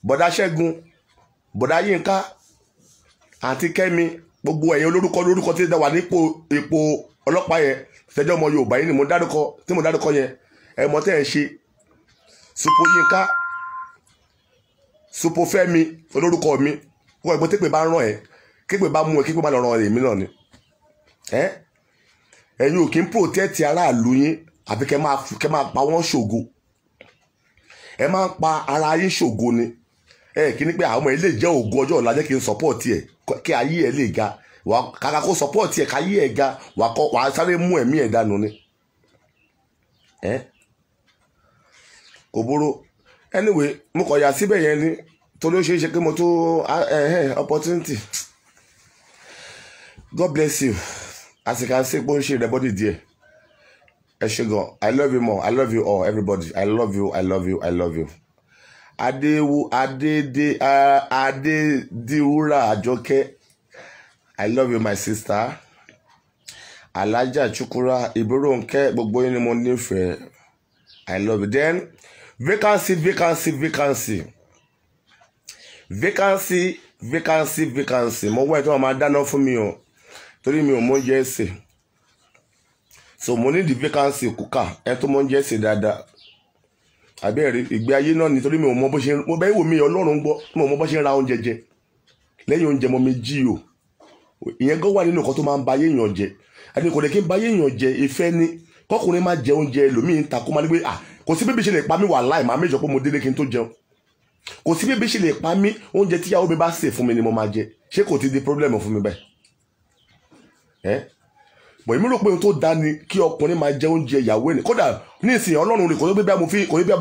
bọ̀dá Ṣẹ́gun, bọ̀dá Yínká. Àǹtí Kẹ́mi, gbogbo ẹ̀yin olórúkọ lórúkọ tí wà nípò ipò ọlọ́pàá yẹn, tẹ́jọ́ ọmọ Yorùbá yìí ni mo dárúkọ, tí mo dárúkọ yẹn, ẹ mọ̀ tẹ́ ẹ̀ ń ṣe. Supo Yínká, Supo Fẹ́mi olórúkọ mi, wọ́n ẹ̀gbọ́n tẹ́pẹ́ bá ràn ẹ́, képe bá mú ẹ, képe bá lọ ràn èmi náà ni. Ẹ̀yin ò kí ń protect aráàlú yín, àfi kẹ́ máa pa wọ́n ṣògo. Ẹ máa ń pa ara yín ṣògo ni. Ẹ kí ni pé àwọn ọmọ ilé jẹ́ ògo ọjọ́ ọ̀la, jẹ́ kí n support ẹ̀ kí ayé ẹ̀ lè ga. Kàkà kó support ẹ̀ káyé ẹ̀ ga, wà á sáré mú ẹ̀mí ẹ̀ dànù ni. Kò burú. Anyway, mo kọ̀ yà síbẹ̀ yẹn ni, torí ó ṣeé ṣe pé mo tó opportunity. God bless you. As you can see, pé ó ń ṣe ìrẹ́bọ́dì díẹ̀. Ẹ ṣé gan. I love you more. I love you all, everybody. I love you. I love you. I love you. Adédiwúrà Àjọkẹ́. I love you, my sister. Alájà Chukura, Ìbúròǹkẹ́, gbogbo yín ni mo nífẹ̀ẹ́. I love you. Then, vacancy, vacancy, vacancy. Vacancy, vacancy, vacancy. Mo wá ẹ̀ tí wọ́n máa dáná fún mi o, torí mi ò mọ oúnjẹ sè. So mo ní the vacancy kúkà, ẹ tó mọ oúnjẹ sè dáadáa. Àbẹ́ẹ̀rí ìgbé ayé náà nítorí mi ò mọ bó ṣe, mo bẹ́ẹ̀ wò mí, Ọlọ́run gbọ́, mi ò mọ bó ṣe ń ra oúnjẹ jẹ. Lẹ́yìn oúnjẹ mo mi jí o. Ìyẹn gan wà nínú nǹkan tó máa ń ba ayé èèyàn jẹ. Àti kò lè kí n ba ayé èèyàn jẹ, ìfẹ́ ni. Kọ́kùnrin máa jẹ oúnjẹ ẹlòmíì ń ta kó máa ní pé kò sí bébí ṣe lè pa mí, wà láì máa méjọ pé mo délé kí n tó jẹun. Kò sí bébí ṣe lè pa mí, oúnjẹ tíyàwó mi bá sè fún mi ni mo máa jẹ. Ṣé kò ti di problem fún mi bẹ́ẹ̀? Bọ̀ èmi rò pé ohun tó dáa ni kí ọkùnrin máa jẹ oúnjẹ ìyàwó ẹ̀ ní. Kódà ní ìsìn Ọlọ́run rẹ̀ kò tó bí a mo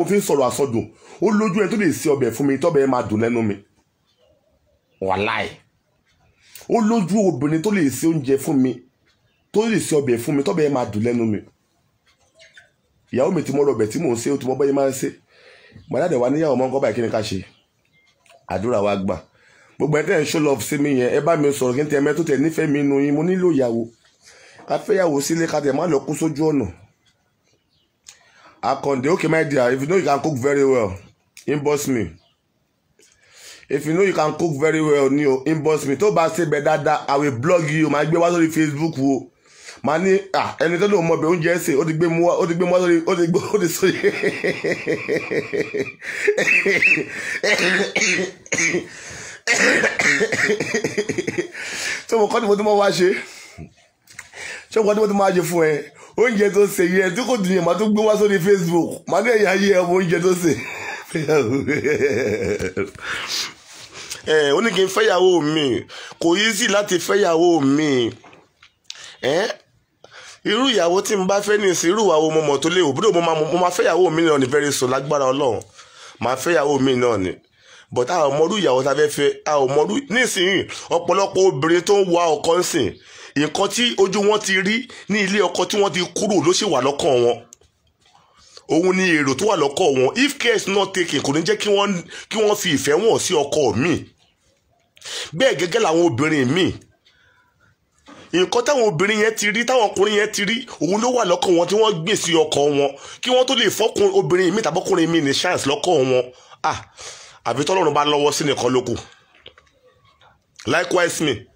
fi ń sọ̀rọ̀ àsọdùn, ó lójú ẹni tó lè ṣe ọbẹ̀ fún mi tọ́bẹ̀ máa dùn lẹ́nu mi. Wàláì. Ó lójú obìnrin tó lè ṣe oúnjẹ fún mi, tó lè ṣe ọbẹ̀ fún mi tọ́bẹ̀ máa dùn lẹ́nu mi. Ìyàwó mi ti mọ ọbẹ̀ tí mò ń ṣe, ó ti mọ bọ́yé máa ń ṣe. Màdàdẹ̀ wa níyàwó mọ́ nǹkan báyìí, kí ni ká ṣe? Àdúrà wa gbà. Gbogbo ẹ̀ tẹ́ ń show love sí mi yẹn, ẹ bá mi sọ̀rọ̀ kí n tẹ́ mẹ́ tó tẹ̀ nífẹ̀ẹ́ mi nu yín, mo nílò ìyàwó. Ká fẹ́yàwó sílé ká tẹ̀ má lọ kú sójú ọ̀nà. Akande, okay my dear, if you know you can cook very well, inbox me. If you know you can cook very well, ni o, inbox me. Tó bá ṣe bẹ̀ dáadáa, I will blog you, màá gbé wá sórí Facebook wo. Màá ní, ẹni tó lóun mọ bẹ̀ oúnjẹ ṣe, ó ti gbé mú wá, ó ti gbé mú wá sórí, ó ti gbé, ó ti sórí. Ṣé mo kọ́ ni mo tún máa wá ṣe? Ṣé mo kọ́ ni mo tún máa ṣe fún ẹ? Oúnjẹ tó ṣe yẹn tí kò dùn yẹn, màá tún gbé wá sórí Facebook. Màá ní ẹ̀yà ayé ọmọ oúnjẹ tó ṣe. Ó ní kí n fẹ́yàwó mi, kò easy láti fẹ́yàwó mi. Irú ìyàwó tí n bá fẹ́ ní ìsìn, irú ìwà wo mo mọ̀ tó léwu. Búdò mo máa fẹ́yàwó mi náà ní very soon, lágbára Ọlọ́run. Màá fẹ́yàwó mi náà ni. But a ò mọrú ìyàwó tá a fẹ́ fẹ́, a ò mọrú. Nísìnyí, ọ̀pọ̀lọpọ̀ obìnrin tó ń wa ọkọ ń sìn, nǹkan tí ojú wọn ti rí ní ilé ọkọ tí wọ́n ti kúrò ló ṣì wà lọ́kàn wọn. Òun ni èrò tó wà lọ́kàn wọn. If care is not taken, kò ní jẹ́ kí wọ́n fi ìfẹ́ wọn sí ọkọ mi. Bẹ́ẹ̀ gẹ́gẹ́ làwọn obìnrin mi. Nǹkan táwọn obìnrin yẹn ti rí, táwọn ọkùnrin yẹn ti rí, òun ló wà lọ́kàn wọn tí wọ́n gbé sí ọkọ wọn. Kí wọ́n tó lè fọ́kùn obìnrin mi tàbọ́kùnrin mi ní chance lọ́kàn wọn. Àbí tọ́lọ́run bá lọ́wọ́ sí nìkan ló kù. Likewise me.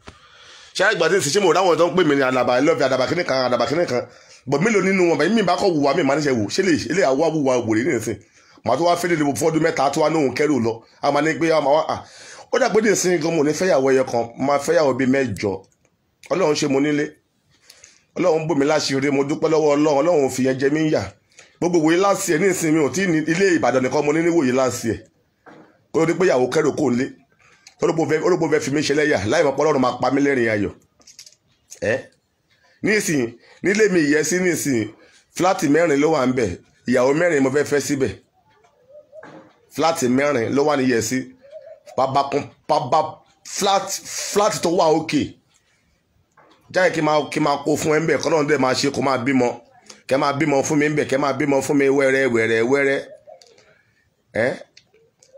Ṣé àgbà tí ń ṣe mo ráwọn tó ń pè mí ní àdàbà lọ́ọ̀fẹ́, àdàbà kíní kan, àdàbà kíní kan. Bọ̀ mélòó nínú wọn, bẹ̀yìn mi bá kọ́ wùwà mi máa níṣẹ́ wò. Ṣé lè àwa wùwà wòrè ní ìsìn? Màá tó wá fẹ́lẹ̀ lè fọ́dún mẹ́ta tó wá ní òun kẹ́rù lọ. A máa ní pé a máa wá. Ó dà pé ní ìsìn gan mo ní fẹ́yàwó ẹyọ kan, máa fẹ́yàwó bíi mẹ́jọ. Ọlọ́run ṣe mo nílé. Ọlọ́run bò mí láṣìírí, mo dúpẹ́ lọ́wọ́ Ọlọ́run, Ọlọ́run fi yẹn jẹ mí ń yà. Gbogbo wòye láti ẹ̀ ní ìsìn mi ò tí ní ilé Ìbàdàn nìkan mo ní níwòye láti ẹ̀. Kó ló dé pé ìyàwó kẹ́rù kò lé. Olóògbé fẹ́ fi mí ṣẹlẹ́yà láì mọ̀ pé Ọlọ́run máa pa mí lẹ́rìn ayọ̀. Nísìnyí nílé mi ìyẹ́ sí nísìnyí, fúláàtì mẹ́rin ló wà ń bẹ̀, ìyàwó mẹ́rin mo fẹ́ fẹ́ síbẹ̀. Fúláàtì mẹ́rin ló wà ní ìyẹ́ sí. Bàbá kan bàbá fúláàtì tó wà òkè. Jáde kí máa kó fún ẹ ń bẹ̀, kọ́lọ́run dẹ̀ máa ṣe kó máa bímọ. Kẹ́ máa bímọ fún mi ń bẹ̀, kẹ́ máa bímọ fún mi wẹ́rẹ́ wẹ́rẹ́ wẹ́rẹ́.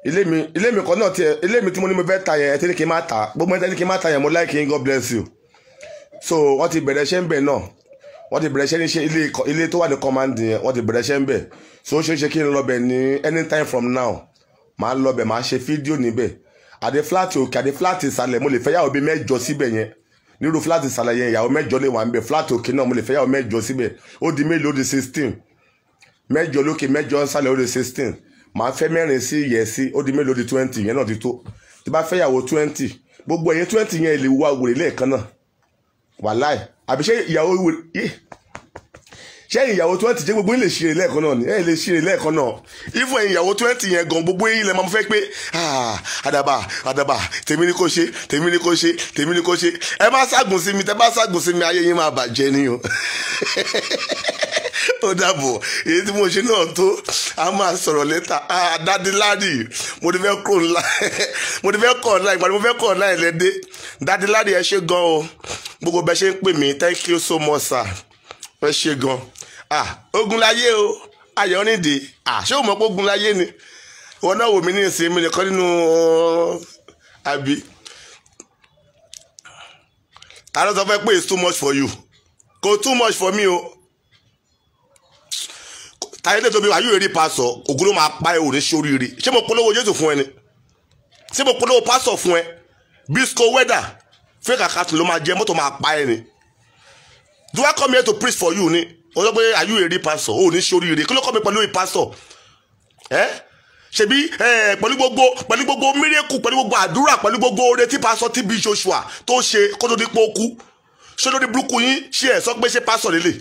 Ilé mi kan náà tiẹ̀, ilé mi tí mo ní mo fẹ́ ta yẹn, ẹ ti ní kí n má ta. Gbogbo ẹ ti ní kí n má ta yẹn, mo like yín, God bless you. So wọ́n ti bẹ̀rẹ̀ iṣẹ́ ń bẹ̀ náà. Wọ́n ti bẹ̀rẹ̀ iṣẹ́ ní ilé tó wà ní command yẹn, wọ́n ti bẹ̀rẹ̀ iṣẹ́ ń bẹ̀. So ó ṣeé ṣe kí n lọ bẹ̀ ní anytime from now. Màá lọ bẹ̀, màá ṣe fídíò níbẹ̀. Àdé fúláàtì òkè, àdé fúláàtì ìsàlẹ̀, mo lè fẹ́ yàwó bíi 8 síbẹ̀ yẹn. Nírú fúláàtì ìsàlẹ̀ yẹn, ìyàwó 8 lè wà ń bẹ̀. Fúláàtì òkè náà mo lè fẹ́ yàwó 8 síbẹ̀. Ó di mélòó? Ó di 16. 8 lókè, 8 ìsàlẹ̀, ó di 16. Màá fẹ́ 4 sí ìyẹ̀ sí, ó di mélòó? Ó di 20. Yẹn náà ti tó. Tí bá fẹ́ yàwó 20, gbogbo ẹ̀yin 20 yẹn lè wá wèrè lẹ́ẹ̀kan náà. Wàláì. Àbí ṣé ìyàwó wèrè? Ṣé ìyàwó 20 jẹ́ gbogbo yín lè ṣeré lẹ́ẹ̀kan náà ni? Ẹ lè ṣeré lẹ́ẹ̀kan náà. Ifo ìyàwó 20 yẹn gan, gbogbo yín lè máa fẹ́ pé àdàbà àdàbà, tèmi ni kò ṣe, tèmi ni kò ṣe, tèmi ni kò ṣe. Ẹ má ságùn sí mi, tẹ bá ságùn sí mi, ayé yín máa bàjẹ́ ni o. Ó dàbọ̀, èyí tí mo ṣe náà tó, a máa sọ̀rọ̀ lẹ́tà. Daddy Larry, mo ti fẹ́ kọ̀ ńlá, mo ti fẹ́ kọ̀ ńlá, ìgbà tí mo fẹ́ kọ̀ ńlá ìlẹ́dẹ́. Daddy Larry, ẹ ṣé gan o, gbogbo bẹ ṣe ń pè mí, thank you so much sir, ẹ ṣé gan. Ogun láyé o, Ayọ̀rìndé, ṣé o mọ̀ pé ogun láyé ni? Wọn náà wò mí ní ìsinmi nìkan nínú àbí. Ta ló sọ fẹ́ pé it's too much for you? Kò too much for me o. Táyé tó tóbi, ayé èrè pásọ, ògùn ló máa pa ẹ, òní sóríire. Ṣé mo polówó Jésù fún ẹ ni? Ṣé mo polówó pásọ fún ẹ? Bisco weather, fake account ló máa jẹ, mọ́tò máa pa ẹ ni. Do I come here to preach for you ni? O sọ pé ayé èrè pásọ, òní sóríire. Kí ló kọ́ mi pẹ̀lú ìpásọ? Ẹ́ ṣebí pẹ̀lú gbogbo mírèkù, pẹ̀lú gbogbo àdúrà, pẹ̀lú gbogbo oore tí pásọ TB Joshua tó ṣe kó tó di pé ó kú. Ṣé lórí burúkú yín ṣé ẹ sọ pé ṣé pásọ lélẹ̀?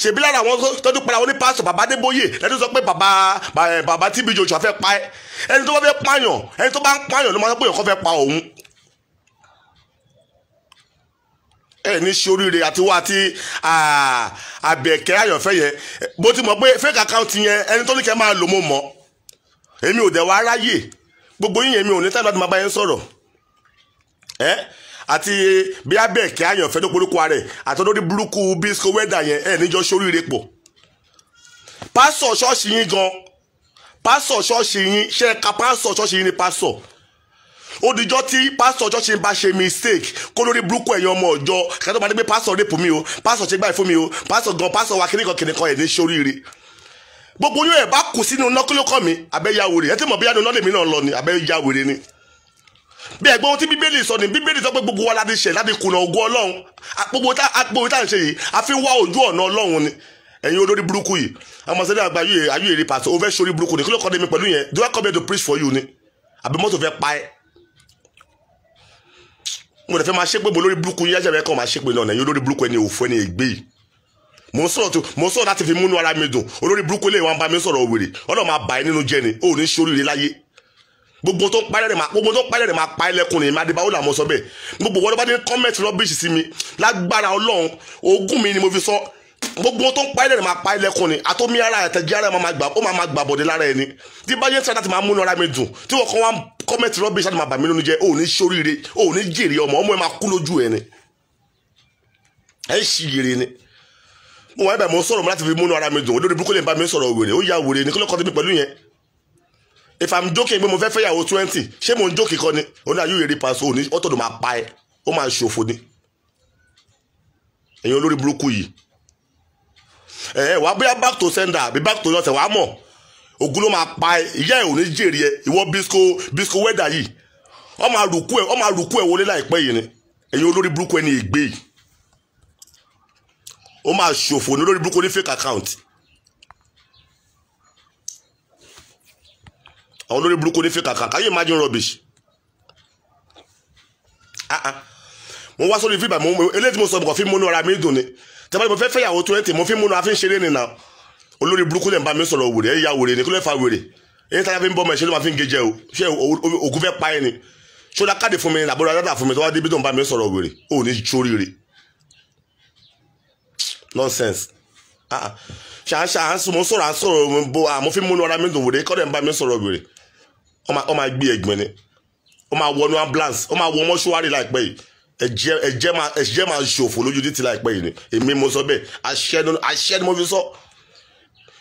Ṣèbí lára àwọn tọ́jú padà wọn ní pásọ bàbá Adébóyè lẹ́nu sọ pé bàbá TB Joshua fẹ́ pa ẹ́. Ẹni tó bá fẹ́ pààyàn, ẹni tó bá ń pààyàn ló máa sọ pé èèyàn kan fẹ́ pa òun. Ẹ ní ṣe oríire àti wá àti Àbẹ̀kẹ́ Àyànfẹ́ yẹn, bó ti mọ̀ pé fake account yẹn ẹni tó ní kẹ́ máa lò mo mọ̀. Èmi ò dẹ̀ wá ráyè gbogbo yín, èmi ò ní táìmù láti máa bá yẹn sọ̀rọ̀. Ẹ àti bí Àbẹ̀kẹ́ Àyànfẹ́ tó porúkọ rẹ̀ àti olórí burúkú Bisco weather yẹn, ẹ níjọ ṣoríire pọ̀. Pásọ̀ ṣọ́ọ̀ṣì yín gan, pásọ̀ ṣọ́ọ̀ṣì yín, ṣe ẹ̀ka pásọ̀ ṣọ́ọ̀ṣì yín ni pásọ̀. Ó dijọ́ tí pásọ̀ ṣọ́ọ̀ṣì bá ṣe mistake kó lórí burúkú ẹ̀yin ọmọ ọ̀jọ́ kẹ́tọ́ bá dé pé pásọ̀ rape mi o, pásọ̀ ṣe gbáyìí fún mi o, pásọ̀ gan, pásọ̀ wa kíníkan kíníkan, ẹ̀ ní ṣoríire. Gbogbo yóò ẹ̀ bá kù sínú iná, kí ló kọ́ mi? Abẹ́yàwèrè ẹ tí mọ̀ bí yánu iná lèmi náà lọ ni, abẹ́yàwèrè ni. Bí ẹ̀gbọ́n ohun tí Bíbélì sọ ni, Bíbélì sọ pé gbogbo wa láti ṣẹ̀ láti kùnà ògo Ọlọ́run. Gbogbo tá à ń ṣe yìí, a fi ń wá ojú ọ̀nà Ọlọ́run ni. Ẹ̀yin olórí burúkú yìí, ọmọ sẹ́dá àgbà ayé èrè pàṣẹ, o fẹ́ ṣorí burúkú ni, kí ló kọ́ mi pẹ̀lú yẹn? Do I come here to preach for you ni? Àbí mọ́tò fẹ́ pa ẹ́? Mo lè fẹ́ máa ṣépè mo lórí burúkú yín, yájà mẹ́kàn máa ṣépè náà, ẹ̀yin olórí burúkú ẹni òfò ẹni ègbé yìí. Mo sọ̀rọ̀ láti fi múnú ara mi dùn, olórí burúkú lè wá ń bá mi sọ̀rọ̀ wèrè, Ọlọ́run máa bà ẹ́ nínú jẹ́ ni, o ò ní ṣoríire láyé. Gbogbo tó ń parẹ́ rẹ̀ máa, gbogbo tó ń parẹ́ rẹ̀ máa pa ẹlẹ́kùn ni, Adébáwò làmọ́ sọ bẹ́ẹ̀. Gbogbo wọn bá ní comment rubbish sí mi, lágbára Ọlọ́run, ogún mi ni mo fi sọ. Gbogbo tó ń parẹ́ rẹ̀ máa pa ẹlẹ́kùn ni, àtọ́mí ara àtẹ̀jẹ́ ara ó máa gbà bọ̀dé lára ẹni. Tí bá yẹn ń sọ láti máa múnú ara mi dùn, tí wọ́n kàn wá comment rubbish láti máa bà mí nínú jẹ́, o ò ní ṣoríire, o ò ní jèrè ọmọ, ọmọ ẹ máa kú lójú ẹ ni. Ẹ ṣì yèrè ni. Mo wà níbẹ̀, mo sọ̀rọ̀ láti fi múnú ara mi dùn, olórí burúkú lè bá mi sọ̀rọ̀ wèrè, ó ya wèrè ni, kí ló kọ́ tẹ́mi pẹ̀lú yẹn? If I'm joking pé mo fẹ́ fẹ́yàwó 20, ṣé mo ń jókè kọ́ ni? Ó ní ayé èrè pàṣẹ, òní ọ̀tọ̀dọ̀ máa pa ẹ́, ó máa ṣòfò ni. Ẹ̀yin olórí burúkú yìí. Ẹ wàá bóyá back to sender àbí back to nọ́ọ̀sẹ̀, wàá mọ̀. Ògùn ló máa pa ẹ́, ìyá ẹ̀ ò ní jèrè ẹ, ìwọ Bisco weather yìí. Ó máa rùkú ẹ, ó máa rùkú ẹ wọlé láìpẹ́ yìí ni. Ẹ̀yin olórí burúkú ẹni ègbé yìí. Ó máa ṣòfò ní olórí burúkú ní fake account. Àwọn olórí burúkú ní fake account. Can you imagine rubbish? Mo wá sórí fíbà, mo eléyìí tí mo sọ mo kàn fi múnú ara mi dùn ni. Tẹ́lẹ̀ mo fẹ́ fẹ́yàwó 20, mo fi múnú àfi ń ṣeré ni nà. Olórí burúkú lè ń bá mi sọ̀rọ̀ wèrè, ẹ̀ ya wèrè ni, kí ló fà wèrè? Èyí táyà fi ń bọ́ ọmọ ẹ̀ ṣe ló máa fi ń gé jẹ o. Ṣé ògùn fẹ́ pa ẹ́ ni? Ṣó dá káàdì fún mi ní àbúrò dáadáa fún mi tó wá débi tó ń bá mi sọ̀rọ̀ wèrè? Ó ní sóríire. Nonsense. Ṣáṣá mo sọ̀rọ̀ à ń sọ̀rọ̀ bó mo fi múnú ara mi dùn wèrè, kọ́ dẹ̀ ń bá mi sọ̀rọ̀ wèrè. Ó máa gbé ẹ̀gbìn ni. Ó máa wọnú ambulance, ó máa wọ mọ́ṣúárì láìpẹ́ yìí. Ẹ̀jẹ̀ máa ṣòfò lójú títì láìpẹ́ yìí ni. Èmi mo sọ bẹ́ẹ̀, àṣẹ ni mo fi sọ.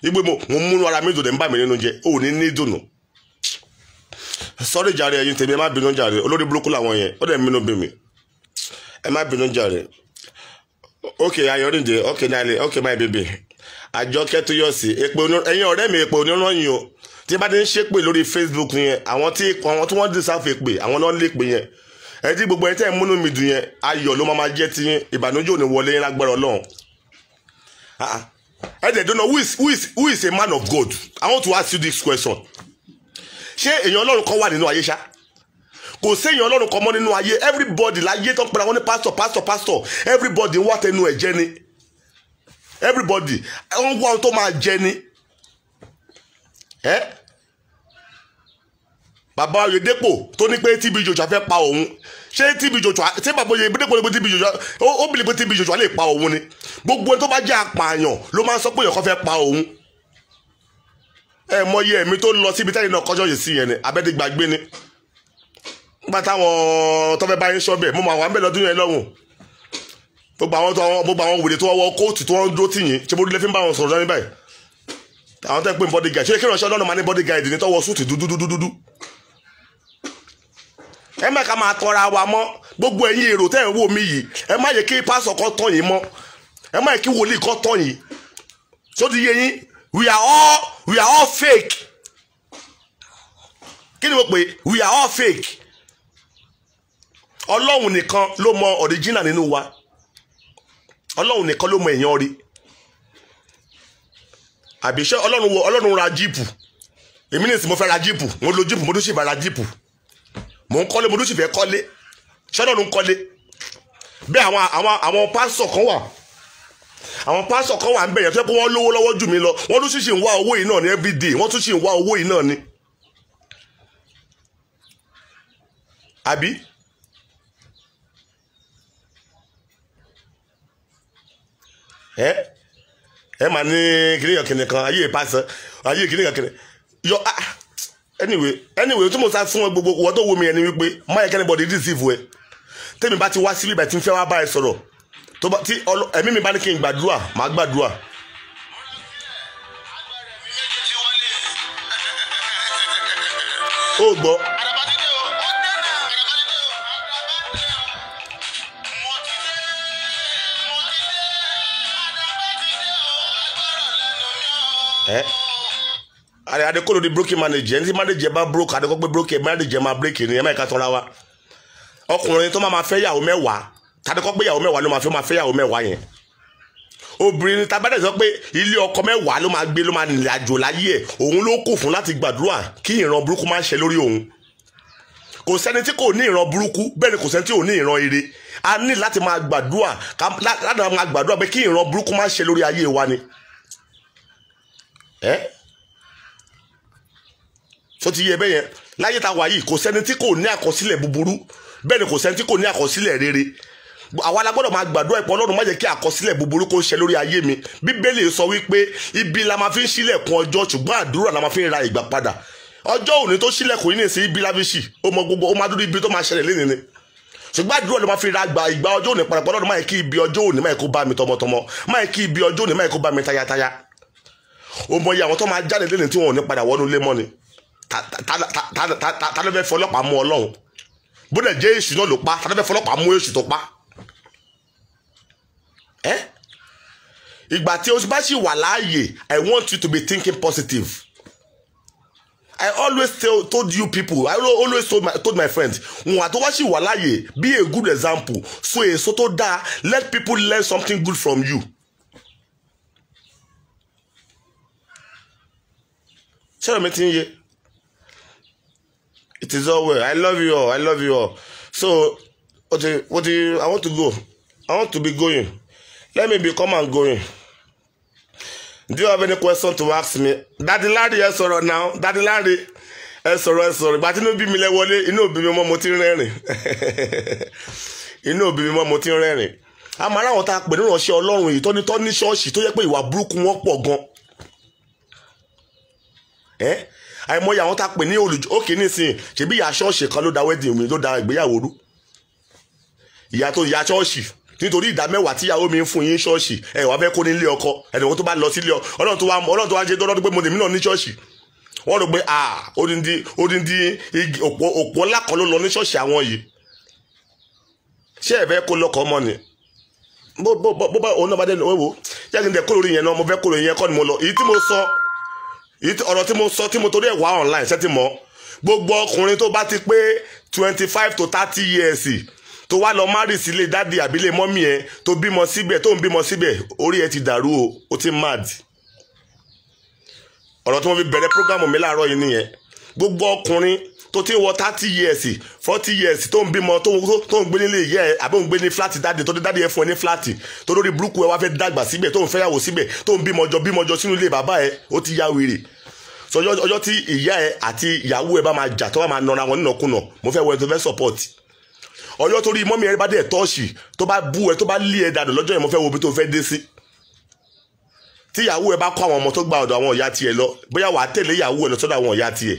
Igbe mo múnú ara mi dùn dẹ̀ ń bà mí nínú jẹ́, ò ní ní dùnú. Sọ́rí jàre ẹ̀yin tèmi, ẹ má bínú jàre, olórí burúkú làwọn yẹn, ó dẹ̀ ń bínú bí mi. Ẹ má bínú jàre. Okay, Ayọ̀rìndé, okay, Nile, okay, my baby. Àjọkẹ́ tó yọ̀ sí, èpè ẹ̀yin ọ̀rẹ́ mi, èpè onírànyìn o. Tí bá ti ń ṣépè lórí Facebook yẹn, àwọn tí wọ́n dìsáfè pè, àwọn náà lè pè yẹn. Ẹ tí gbogbo ẹ tẹ́ ẹ múnú mi dùn yẹn, ayọ̀ ló máa jẹ́ ti yín, ìbànújẹ́ ò ní wọlé yín lágbára Ọlọ́run. Ẹ dẹ̀ don't know who is a man of God. I want to ask you this question. Ṣé èèyàn Ọlọ́run kan wà nínú ayé ṣá? Kò sí èèyàn Ọlọ́run kan mọ́ nínú ayé. Everybody láyé tó ń pera wọn ní pastor pastor pastor, everybody ń wá tẹnu ẹ̀ jẹ ni. Everybody ń wá ohun tó máa jẹ ni. Bàbá Oyèdépò tó ní pé TB Joshua fẹ́ pa òun, ṣé TB Joshua, ṣé bàbá Oyèdépò ní pé TB Joshua ó bìlì pé TB Joshua lè pa òun ni? Gbogbo ẹni tó bá jẹ́ apààyàn ló máa ń sọ pé èèyàn kan fẹ́ pa òun. Ẹ mọyì ẹ̀mí tó lọ síbi tẹ́yìn náà kọjọ́ yìí sí yẹn ni, abẹ́dẹ́gbàgbé ni. Nígbà táwọn tó fẹ́ bá yín sọ́bẹ̀, mo máa wà ń bẹ̀ lọ́dún yẹn lọ́hùn. Gbogbo àwọn wèrè tó wọ kóòtù tó wọ́n dúró tì yín, ṣé mo dúró lé fi ń bá wọn sọ̀rọ̀ lọ́ní báyìí? Àwọn tẹ́ ń pè ní bodyguard, ṣé kí ìránṣẹ́ Ọlọ́run máa ní bodyguard ní tọ́wọ́ súùtì dúdúdúdúdú? Ẹ má ká máa tọra wa mọ́. Gbogbo ẹ̀yin èrò tẹ́ ẹ̀ ń wò mí yìí, ẹ má yẹ kí pásọ̀ kan tàn yín mọ́, ẹ má yẹ kí wòlíì kan tàn yín. Ṣó ti yé yín? We are all fake. Kí ni mo pè? We are all fake. Ọlọ́run nìkan ló mọ original nínú wa. Ọlọ́run nìkan ló mọ èèyàn rí. Àbí ṣé Ọlọ́run ra jíìpù? Èmi nìsín mo fẹ́ ra jíìpù, mo lo jíìpù, mo tún sì fẹ́ ra jíìpù. Mo ń kọ́lé, mo tún sì fẹ́ kọ́lé. Ṣé Ọlọ́run kọ́lé? Bí àwọn pásọ̀ kan wà, àwọn pásọ̀ kan wà ń bẹ̀yẹ̀ tó yẹ kó wọ́n lówó lọ́wọ́ jù mí lọ, wọ́n tún sì ṣì ń wá owó yìí náà ní everyday, wọ́n tún sì ń wá owó yìí náà ni. Àbí? Ẹ máa ní kìnìkan kìnìkan ayé ìpàṣẹ ayé kìnìkan kìnìkan yọ. Anyway tí mo sá fún ẹ gbogbo wọ́n tó wo mi ẹni wípé má yẹ kẹ́nìbọ̀dì deceive ẹ. Tẹ́mi bá ti wá síbí ìbẹ̀ tí ń fẹ́ wá bá ẹ sọ̀rọ̀, tí ẹ̀mí mi bá ní kí n gbàdúrà, màá gbàdúrà. Ó gbọ́. Adekolo di broken manager. Ẹni tí manager bá broke, adekọ pé broken manager máa break ni. Ẹ má ìka tọ́ra wa. Ọkùnrin tó máa fẹ́ yàwó mẹ́wàá, tadekọ pé yàwó mẹ́wàá ló máa fẹ́ yàwó mẹ́wàá yẹn. Obìnrin tabadẹ sọ pé ilé ọkọ mẹ́wàá ló máa gbé, ló máa nìrìn àjò láyé ẹ̀, òun ló kù fún láti gbàdúrà kí ìran burúkú má ṣe lórí òun. Kò sẹ́ni tí kò ní ìran burúkú, bẹ́ẹ̀ ni kò sẹ́ni tí ò ní ìran ire. A ní láti máa gbàdúrà, láti máa gbàdúrà pé kí ìran burúkú má ṣe lórí ayé wa ni. Tó ti yé bẹ́ẹ̀ yẹn? Láyé ta wà yìí, kò sẹ́ni tí kò ní àkọsílẹ̀ búburú, bẹ́ẹ̀ ni kò sẹ́ni tí kò ní àkọsílẹ̀ rere. Àwa la gbọ́dọ̀ máa gbàdúrà ìpọ́ Ọlọ́run má jẹ́ kí àkọsílẹ̀ búburú kó ṣẹ lórí ayé mi. Bíbélì sọ wípé ibi la máa fi ń ṣílẹ̀kùn ọjọ́, ṣùgbọ́n àdúrà la máa fi ń ra ìgbà padà. Ọjọ́ òní tó ṣílẹ̀kùn yìí nìsín, ibi la fi ṣì, ó mọ gbogbo, ó máa dúró ibi tó máa ṣẹlẹ̀ lénìí ni. Ṣùgbọ́n àdúrà ló máa fi ra ìgbà ọjọ́ òní padà. Ọlọ́run má jẹ́ kí ibi ọjọ́ òní má jẹ́ kó bá mi tọmọtọmọ, má jẹ́ kí ibi ọjọ́ òní má jẹ́ kó bá mi tayataya. Ó mọ iye àwọn tó máa jáde lénìí tí wọn ò ní padà wọnú ilé mọ́ ni. Ta ló fẹ́ fọlọ́pàá mú Ọlọ́run? Bó dẹ̀ jẹ́ èṣù náà ló pa, ta ló fẹ́ fọlọ́pàá mú èṣù tó pa? Ìgbà tí o bá sì wà láàyè, I want you to be thinking positive. I always told you people, I always told my friends, wọn àti wá sì wà láàyè, be a good example, so èso tó dáa, let people learn something good from you. Ṣé mi ti ń yé? It is all well. I love you all. I love you all. So, what do you, I want to go. I want to be going. Let me be come and going. Do you have any question to ask me? Daddy Larry, ẹ sọ̀rọ̀ now. Daddy Larry, ẹ sọ̀rọ̀, ẹ sọ̀rọ̀. Ìgbà tí inú bí mi lẹ wọlé, inú òbí mi mọ́ mo ti ń rẹ́rìn. Inú òbí mi mọ́ mo ti ń rẹ́rìn. A máa ráwọn tá a pè ní ìránṣẹ́ Ọlọ́run yìí tọ́ ní ṣọ́ọ̀ṣì tó yẹ pé ìwà burúkú wọn pọ̀ gan. Àìmọye àwọn tá a pè ní olùjọ òkè nísìnyí, ṣèbí ìyá ṣọ́ọ̀ṣì kan ló da wedding mi, ló da ìgbéyàwó rú. Ìyá tó ìyá ṣọ́ọ̀ṣì, nítorí ìdá mẹ́wàá tíyàwó mi ń fún yín ṣọ́ọ̀ṣì, ẹ wàá fẹ́ kó nílé ọkọ, ẹnìkan tó bá lọ sílé ọ, Ọlọ́run tó wá ń ṣe dọ́dọ́ pé mo lèmi náà ní ṣọ́ọ̀ṣì. Wọ́n rò pé odindi igi òpó ńlá kan ló lọ ní ṣọ́ọ̀ṣì àwọn yìí. Ṣé ẹ fẹ́ kó lọ́kọ̀ ọmọ ni? Bó bá òun náà bá dé wò, jẹ́ kí n dẹ̀ kó lórí yẹn náà, mo fẹ́ kó lórí yẹn kọ́ ni mo lọ. Èyí tí mo sọ Ọ̀rọ̀ tí mo sọ tí mo torí ẹ̀ wá online ṣẹ́ ti mọ̀. Gbogbo ọkùnrin tó bá ti pé 25 to 30 years tó wá lọ márì sílé dádì àbílẹ̀ mọ́mì ẹ tó bímọ síbẹ̀ tó ń bímọ síbẹ̀, orí ẹ ti dàrú o, ó ti mad. Ọ̀rọ̀ tí mo fi bẹ̀rẹ̀ prógámù mi láàárọ̀ yìí nìyẹn. Gbogbo ọkùnrin tó ti wọ 30 years 40 years tó ń bímọ tó ń gbé nílé ìyá ẹ àbí ń gbé ní fúláàtì dáàdì tó dé dáàdì ẹ fún ẹ ní fúláàtì tó lórí burúkú ẹ wá fẹ́ dàgbà síbẹ̀ tó ń fẹ́yàwó síbẹ̀ tó ń bímọ jọ sínú ilé bàbá ẹ, ó ti ya wèrè. So ọjọ́ tí ìyá ẹ àti ìyàwó ẹ bá máa jà tó bá máa nọra wọn nínàkúnà, mo fẹ́ wọ ẹ tó fẹ́ support. Ọjọ́ tó rí mọ́mí ẹ bá dẹ̀ tọ́ọ̀ṣì tó bá bú ẹ tó bá lé ẹ dànù lọ́jọ́ yẹn, mo fẹ́ wo ibi tó fẹ́ dé sí. Tí ìyàwó ẹ bá kọ́ àwọn ọmọ tó gba ọ̀dọ̀ àwọn ìyá tiẹ̀ lọ, bóyá wàá tẹ̀lé ìyàwó ẹ lọ sọ́dọ̀ àwọn ìyá tiẹ̀.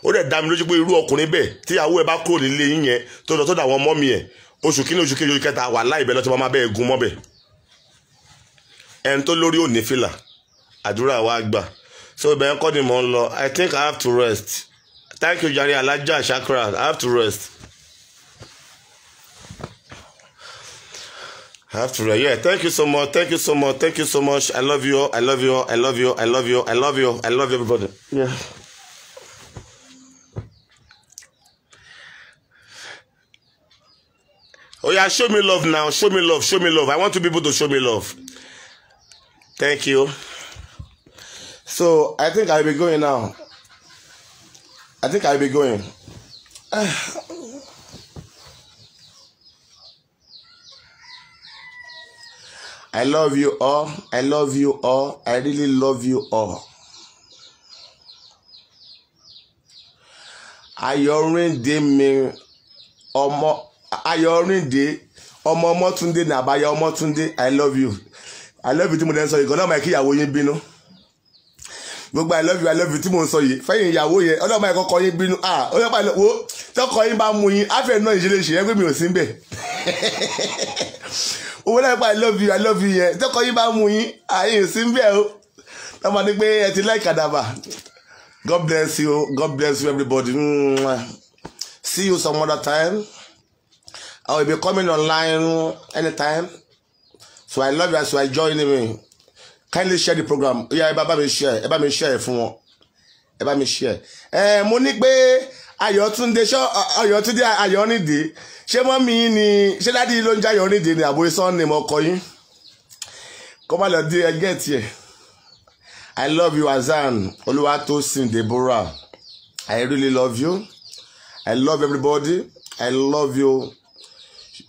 Ó dẹ̀ dá mi lójú pé irú ọkùnrin bẹ́ẹ̀ tí ìyàwó ẹ bá kúrò nílé yín yẹn tó lọ sọ́dọ̀ àwọn mọ́mí ẹ, oṣù kínní oṣù kejì oṣù kẹta wà láì bẹ́ẹ̀ lọ́tọ́ máa bẹ́ẹ̀ gun mọ́bẹ̀. Ẹni tó lórí ò ní fìlà, àdúrà wa gbà. So ibẹ̀ ń kọ́ ni mò ń lọ. I think I have to rest. Thank you jare Alhaja Shakira. I have to rest. I have to rest. Yeah, thank you so much. Thank you so much. Thank you so much. I love you all. I love you all. I love you. I love you. I love you. I love everybody. Yeah. Oh yeah, show me love now. Show me love. Show me love. I want two people to show me love. Thank you. So I think I'll be going now. I think I'll be going. I love you all. I love you all. I really love you all. Ayọ̀rìndé mi ọmọ Ayọ̀rìndé ọmọ Ọmọ́túndé ní àbáyọ Ọmọ́túndé. I love you. I love you tí mo dẹ̀ ń sọ yìí gan náà máa kí ìyàwó yín bínú. Gbogbo I love you tí mo ń sọ yìí fẹ́yìn ìyàwó yẹn ọlọ́mọ ẹ̀kọ́ kọ yín bínú. Ọlọ́mọ ẹ̀kọ́ wo tọkọ yín bá mú yín áfẹ́ náà ìṣẹ̀lẹ̀ ṣe yẹn pé mi ò sí ń bẹ̀. Owó náà pa I love you yẹn tọkọ yín bá mú yín àyè ò sí ń bẹ̀ o. Lọ́mọ ní pé ẹ ti like àdàbà. God bless you. God bless you everybody. See you some other time. I will be coming online anytime. So I love you as you are joining me. Kindly share the program. Yeah, ẹ bá mi share. Ẹ bá mi share fún wọn. Ẹ bá mi share. Mo ní pé Ayọ̀túndé ṣé Ayọ̀túndé Ayọ̀nídé ṣé mọ́mí ni ṣé dádì ló ń jẹ́ Ayọ̀nídé ni àbò surname ọkọ yín. Kó má lọ dé ẹgẹ́ tiẹ̀. I love you Azan Olúwatósìn Deborah. I really love you. I love everybody. I love you.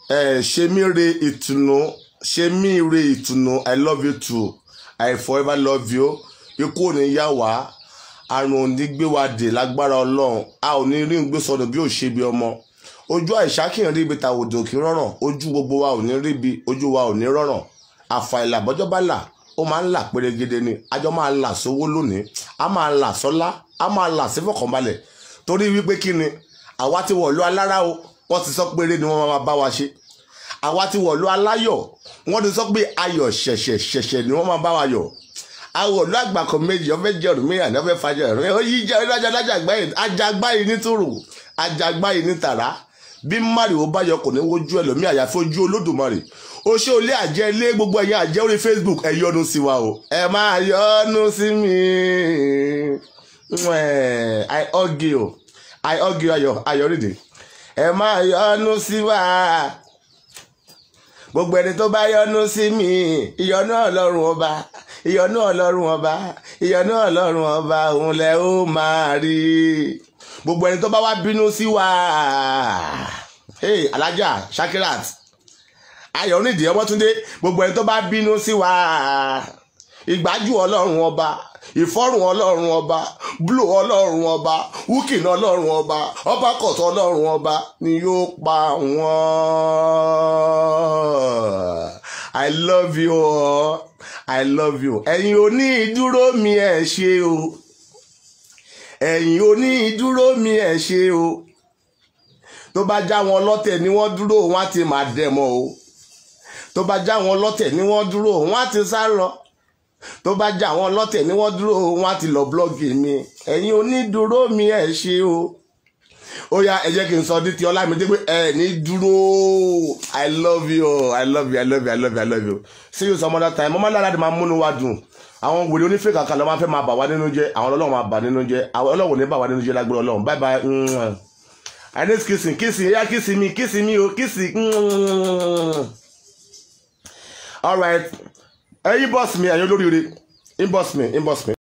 Ṣemíre Ìtùnú. Ṣemíre Ìtùnú. I love you too. I forever love you. Ikú ò ní yá wá, àrùn ò ní gbé wa dè lágbára Ọlọ́run. A ò ní rí gbé sọnù bí ò ṣe bí ọmọ. Ojú àìsá kì í rí ibi tàwòdò kì í rọ̀ràn. Ojú gbogbo wa ò ní rí ibi, ojú wa ò ní rọ̀ràn. Àfàìlà bọ́jọ́ bá là, ó máa ń là pérégede ni. Àjọ máa là sówó lónìí, a máa là sọ́lá, a máa là sí fọkànbalẹ̀. Torí wípé kí ni àwa ti wọ̀lú alára o, wọ́n ti sọ péré ni wọ́n máa bá wa ṣe. Àwa ti wọ̀lú aláyọ̀, wọ́n ti sọ pé ayọ̀ ṣẹ̀ṣẹ̀ ṣẹ̀ṣẹ̀ ni wọ́n máa bá wa yọ̀. Àwọn olú àgbàkọ méjì ọfẹ jẹ ọdún mìíràn ní ọfẹ fàjẹ ọdún ó yí jẹ ọdún ajagbáyé ní tòrò ajagbáyé ní tàrá. Bí márìwò bá yọ kò ní wojú ẹlòmíì àyàfi ojú Olódùmarè. Ó ṣe olé àjẹ ilé gbogbo ẹ̀yin àjẹ orí Facebook, ẹ yọ́nú sí wa o, ẹ máa yọ́nú sí mi. I hug you, I hug you Ayọ̀rìndé, ẹ máa yọ́nú sí wa. Gbogbo ẹni tó bá yọ́nú sí mi, ìyọ́nú Ọlọ́run ọba, ìyọ́nú Ọlọ́run ọba, ìyọ́nú Ọlọ́run ọba òun lẹ ó máa rí. Gbogbo ẹni tó bá wá bínú sí wa, hey Alhaja Shakirat Ayọ̀rìndé Ọmọ́túndé, gbogbo ẹni tó bá bínú sí wa, ìgbájú Ọlọ́run ọba, ìfọ́rùn Ọlọ́run ọba, bló Ọlọ́run ọba, wúkìnà Ọlọ́run ọba, ọba kọ̀tọ̀ Ọlọ́run ọba ni yóò pa wọ́n. I love you all. I love you. Ẹ̀yin oní ìdúró mi ẹ ṣé o. Ẹ̀yin oní ìdúró mi ẹ ṣé o. Tó bá já wọn lọ́tẹ̀ ni wọ́n dúró, wọ́n á ti máa dẹ̀mọ́ o. Tó bá já wọn lọ́tẹ̀ ni wọ́n dúró, wọ́n á ti sá lọ. Tó bá já wọn lọ́tẹ̀ ni wọ́n dúró, wọ́n á ti lọ blọ́ọ̀gì mi. Ẹ̀yin onídúró mi ẹ ṣé o. Ó yá ẹ jẹ́ kí n sọ ní ti Ọlámídé pé ẹ ní dúró. I love you, I love you, I love you, I love you, I love you. See you some other time. Mọ́mọ́ lára máa múnú wa dùn. Àwọn wèrè onífẹ́ kankan ló máa fẹ́ máa bà wá nínú jẹ́. Àwọn Ọlọ́run máa bà nínú jẹ́. Àwọn Ọlọ́run ò ní bà wá nínú jẹ́ lágbára Ọlọ́run. Bye bye. I need kissing, kissing, yeah, kissing me, kissing me, oh, kissing. All right. Ẹ inbox mi, ẹ̀yin olóríire. Inbox me, inbox me.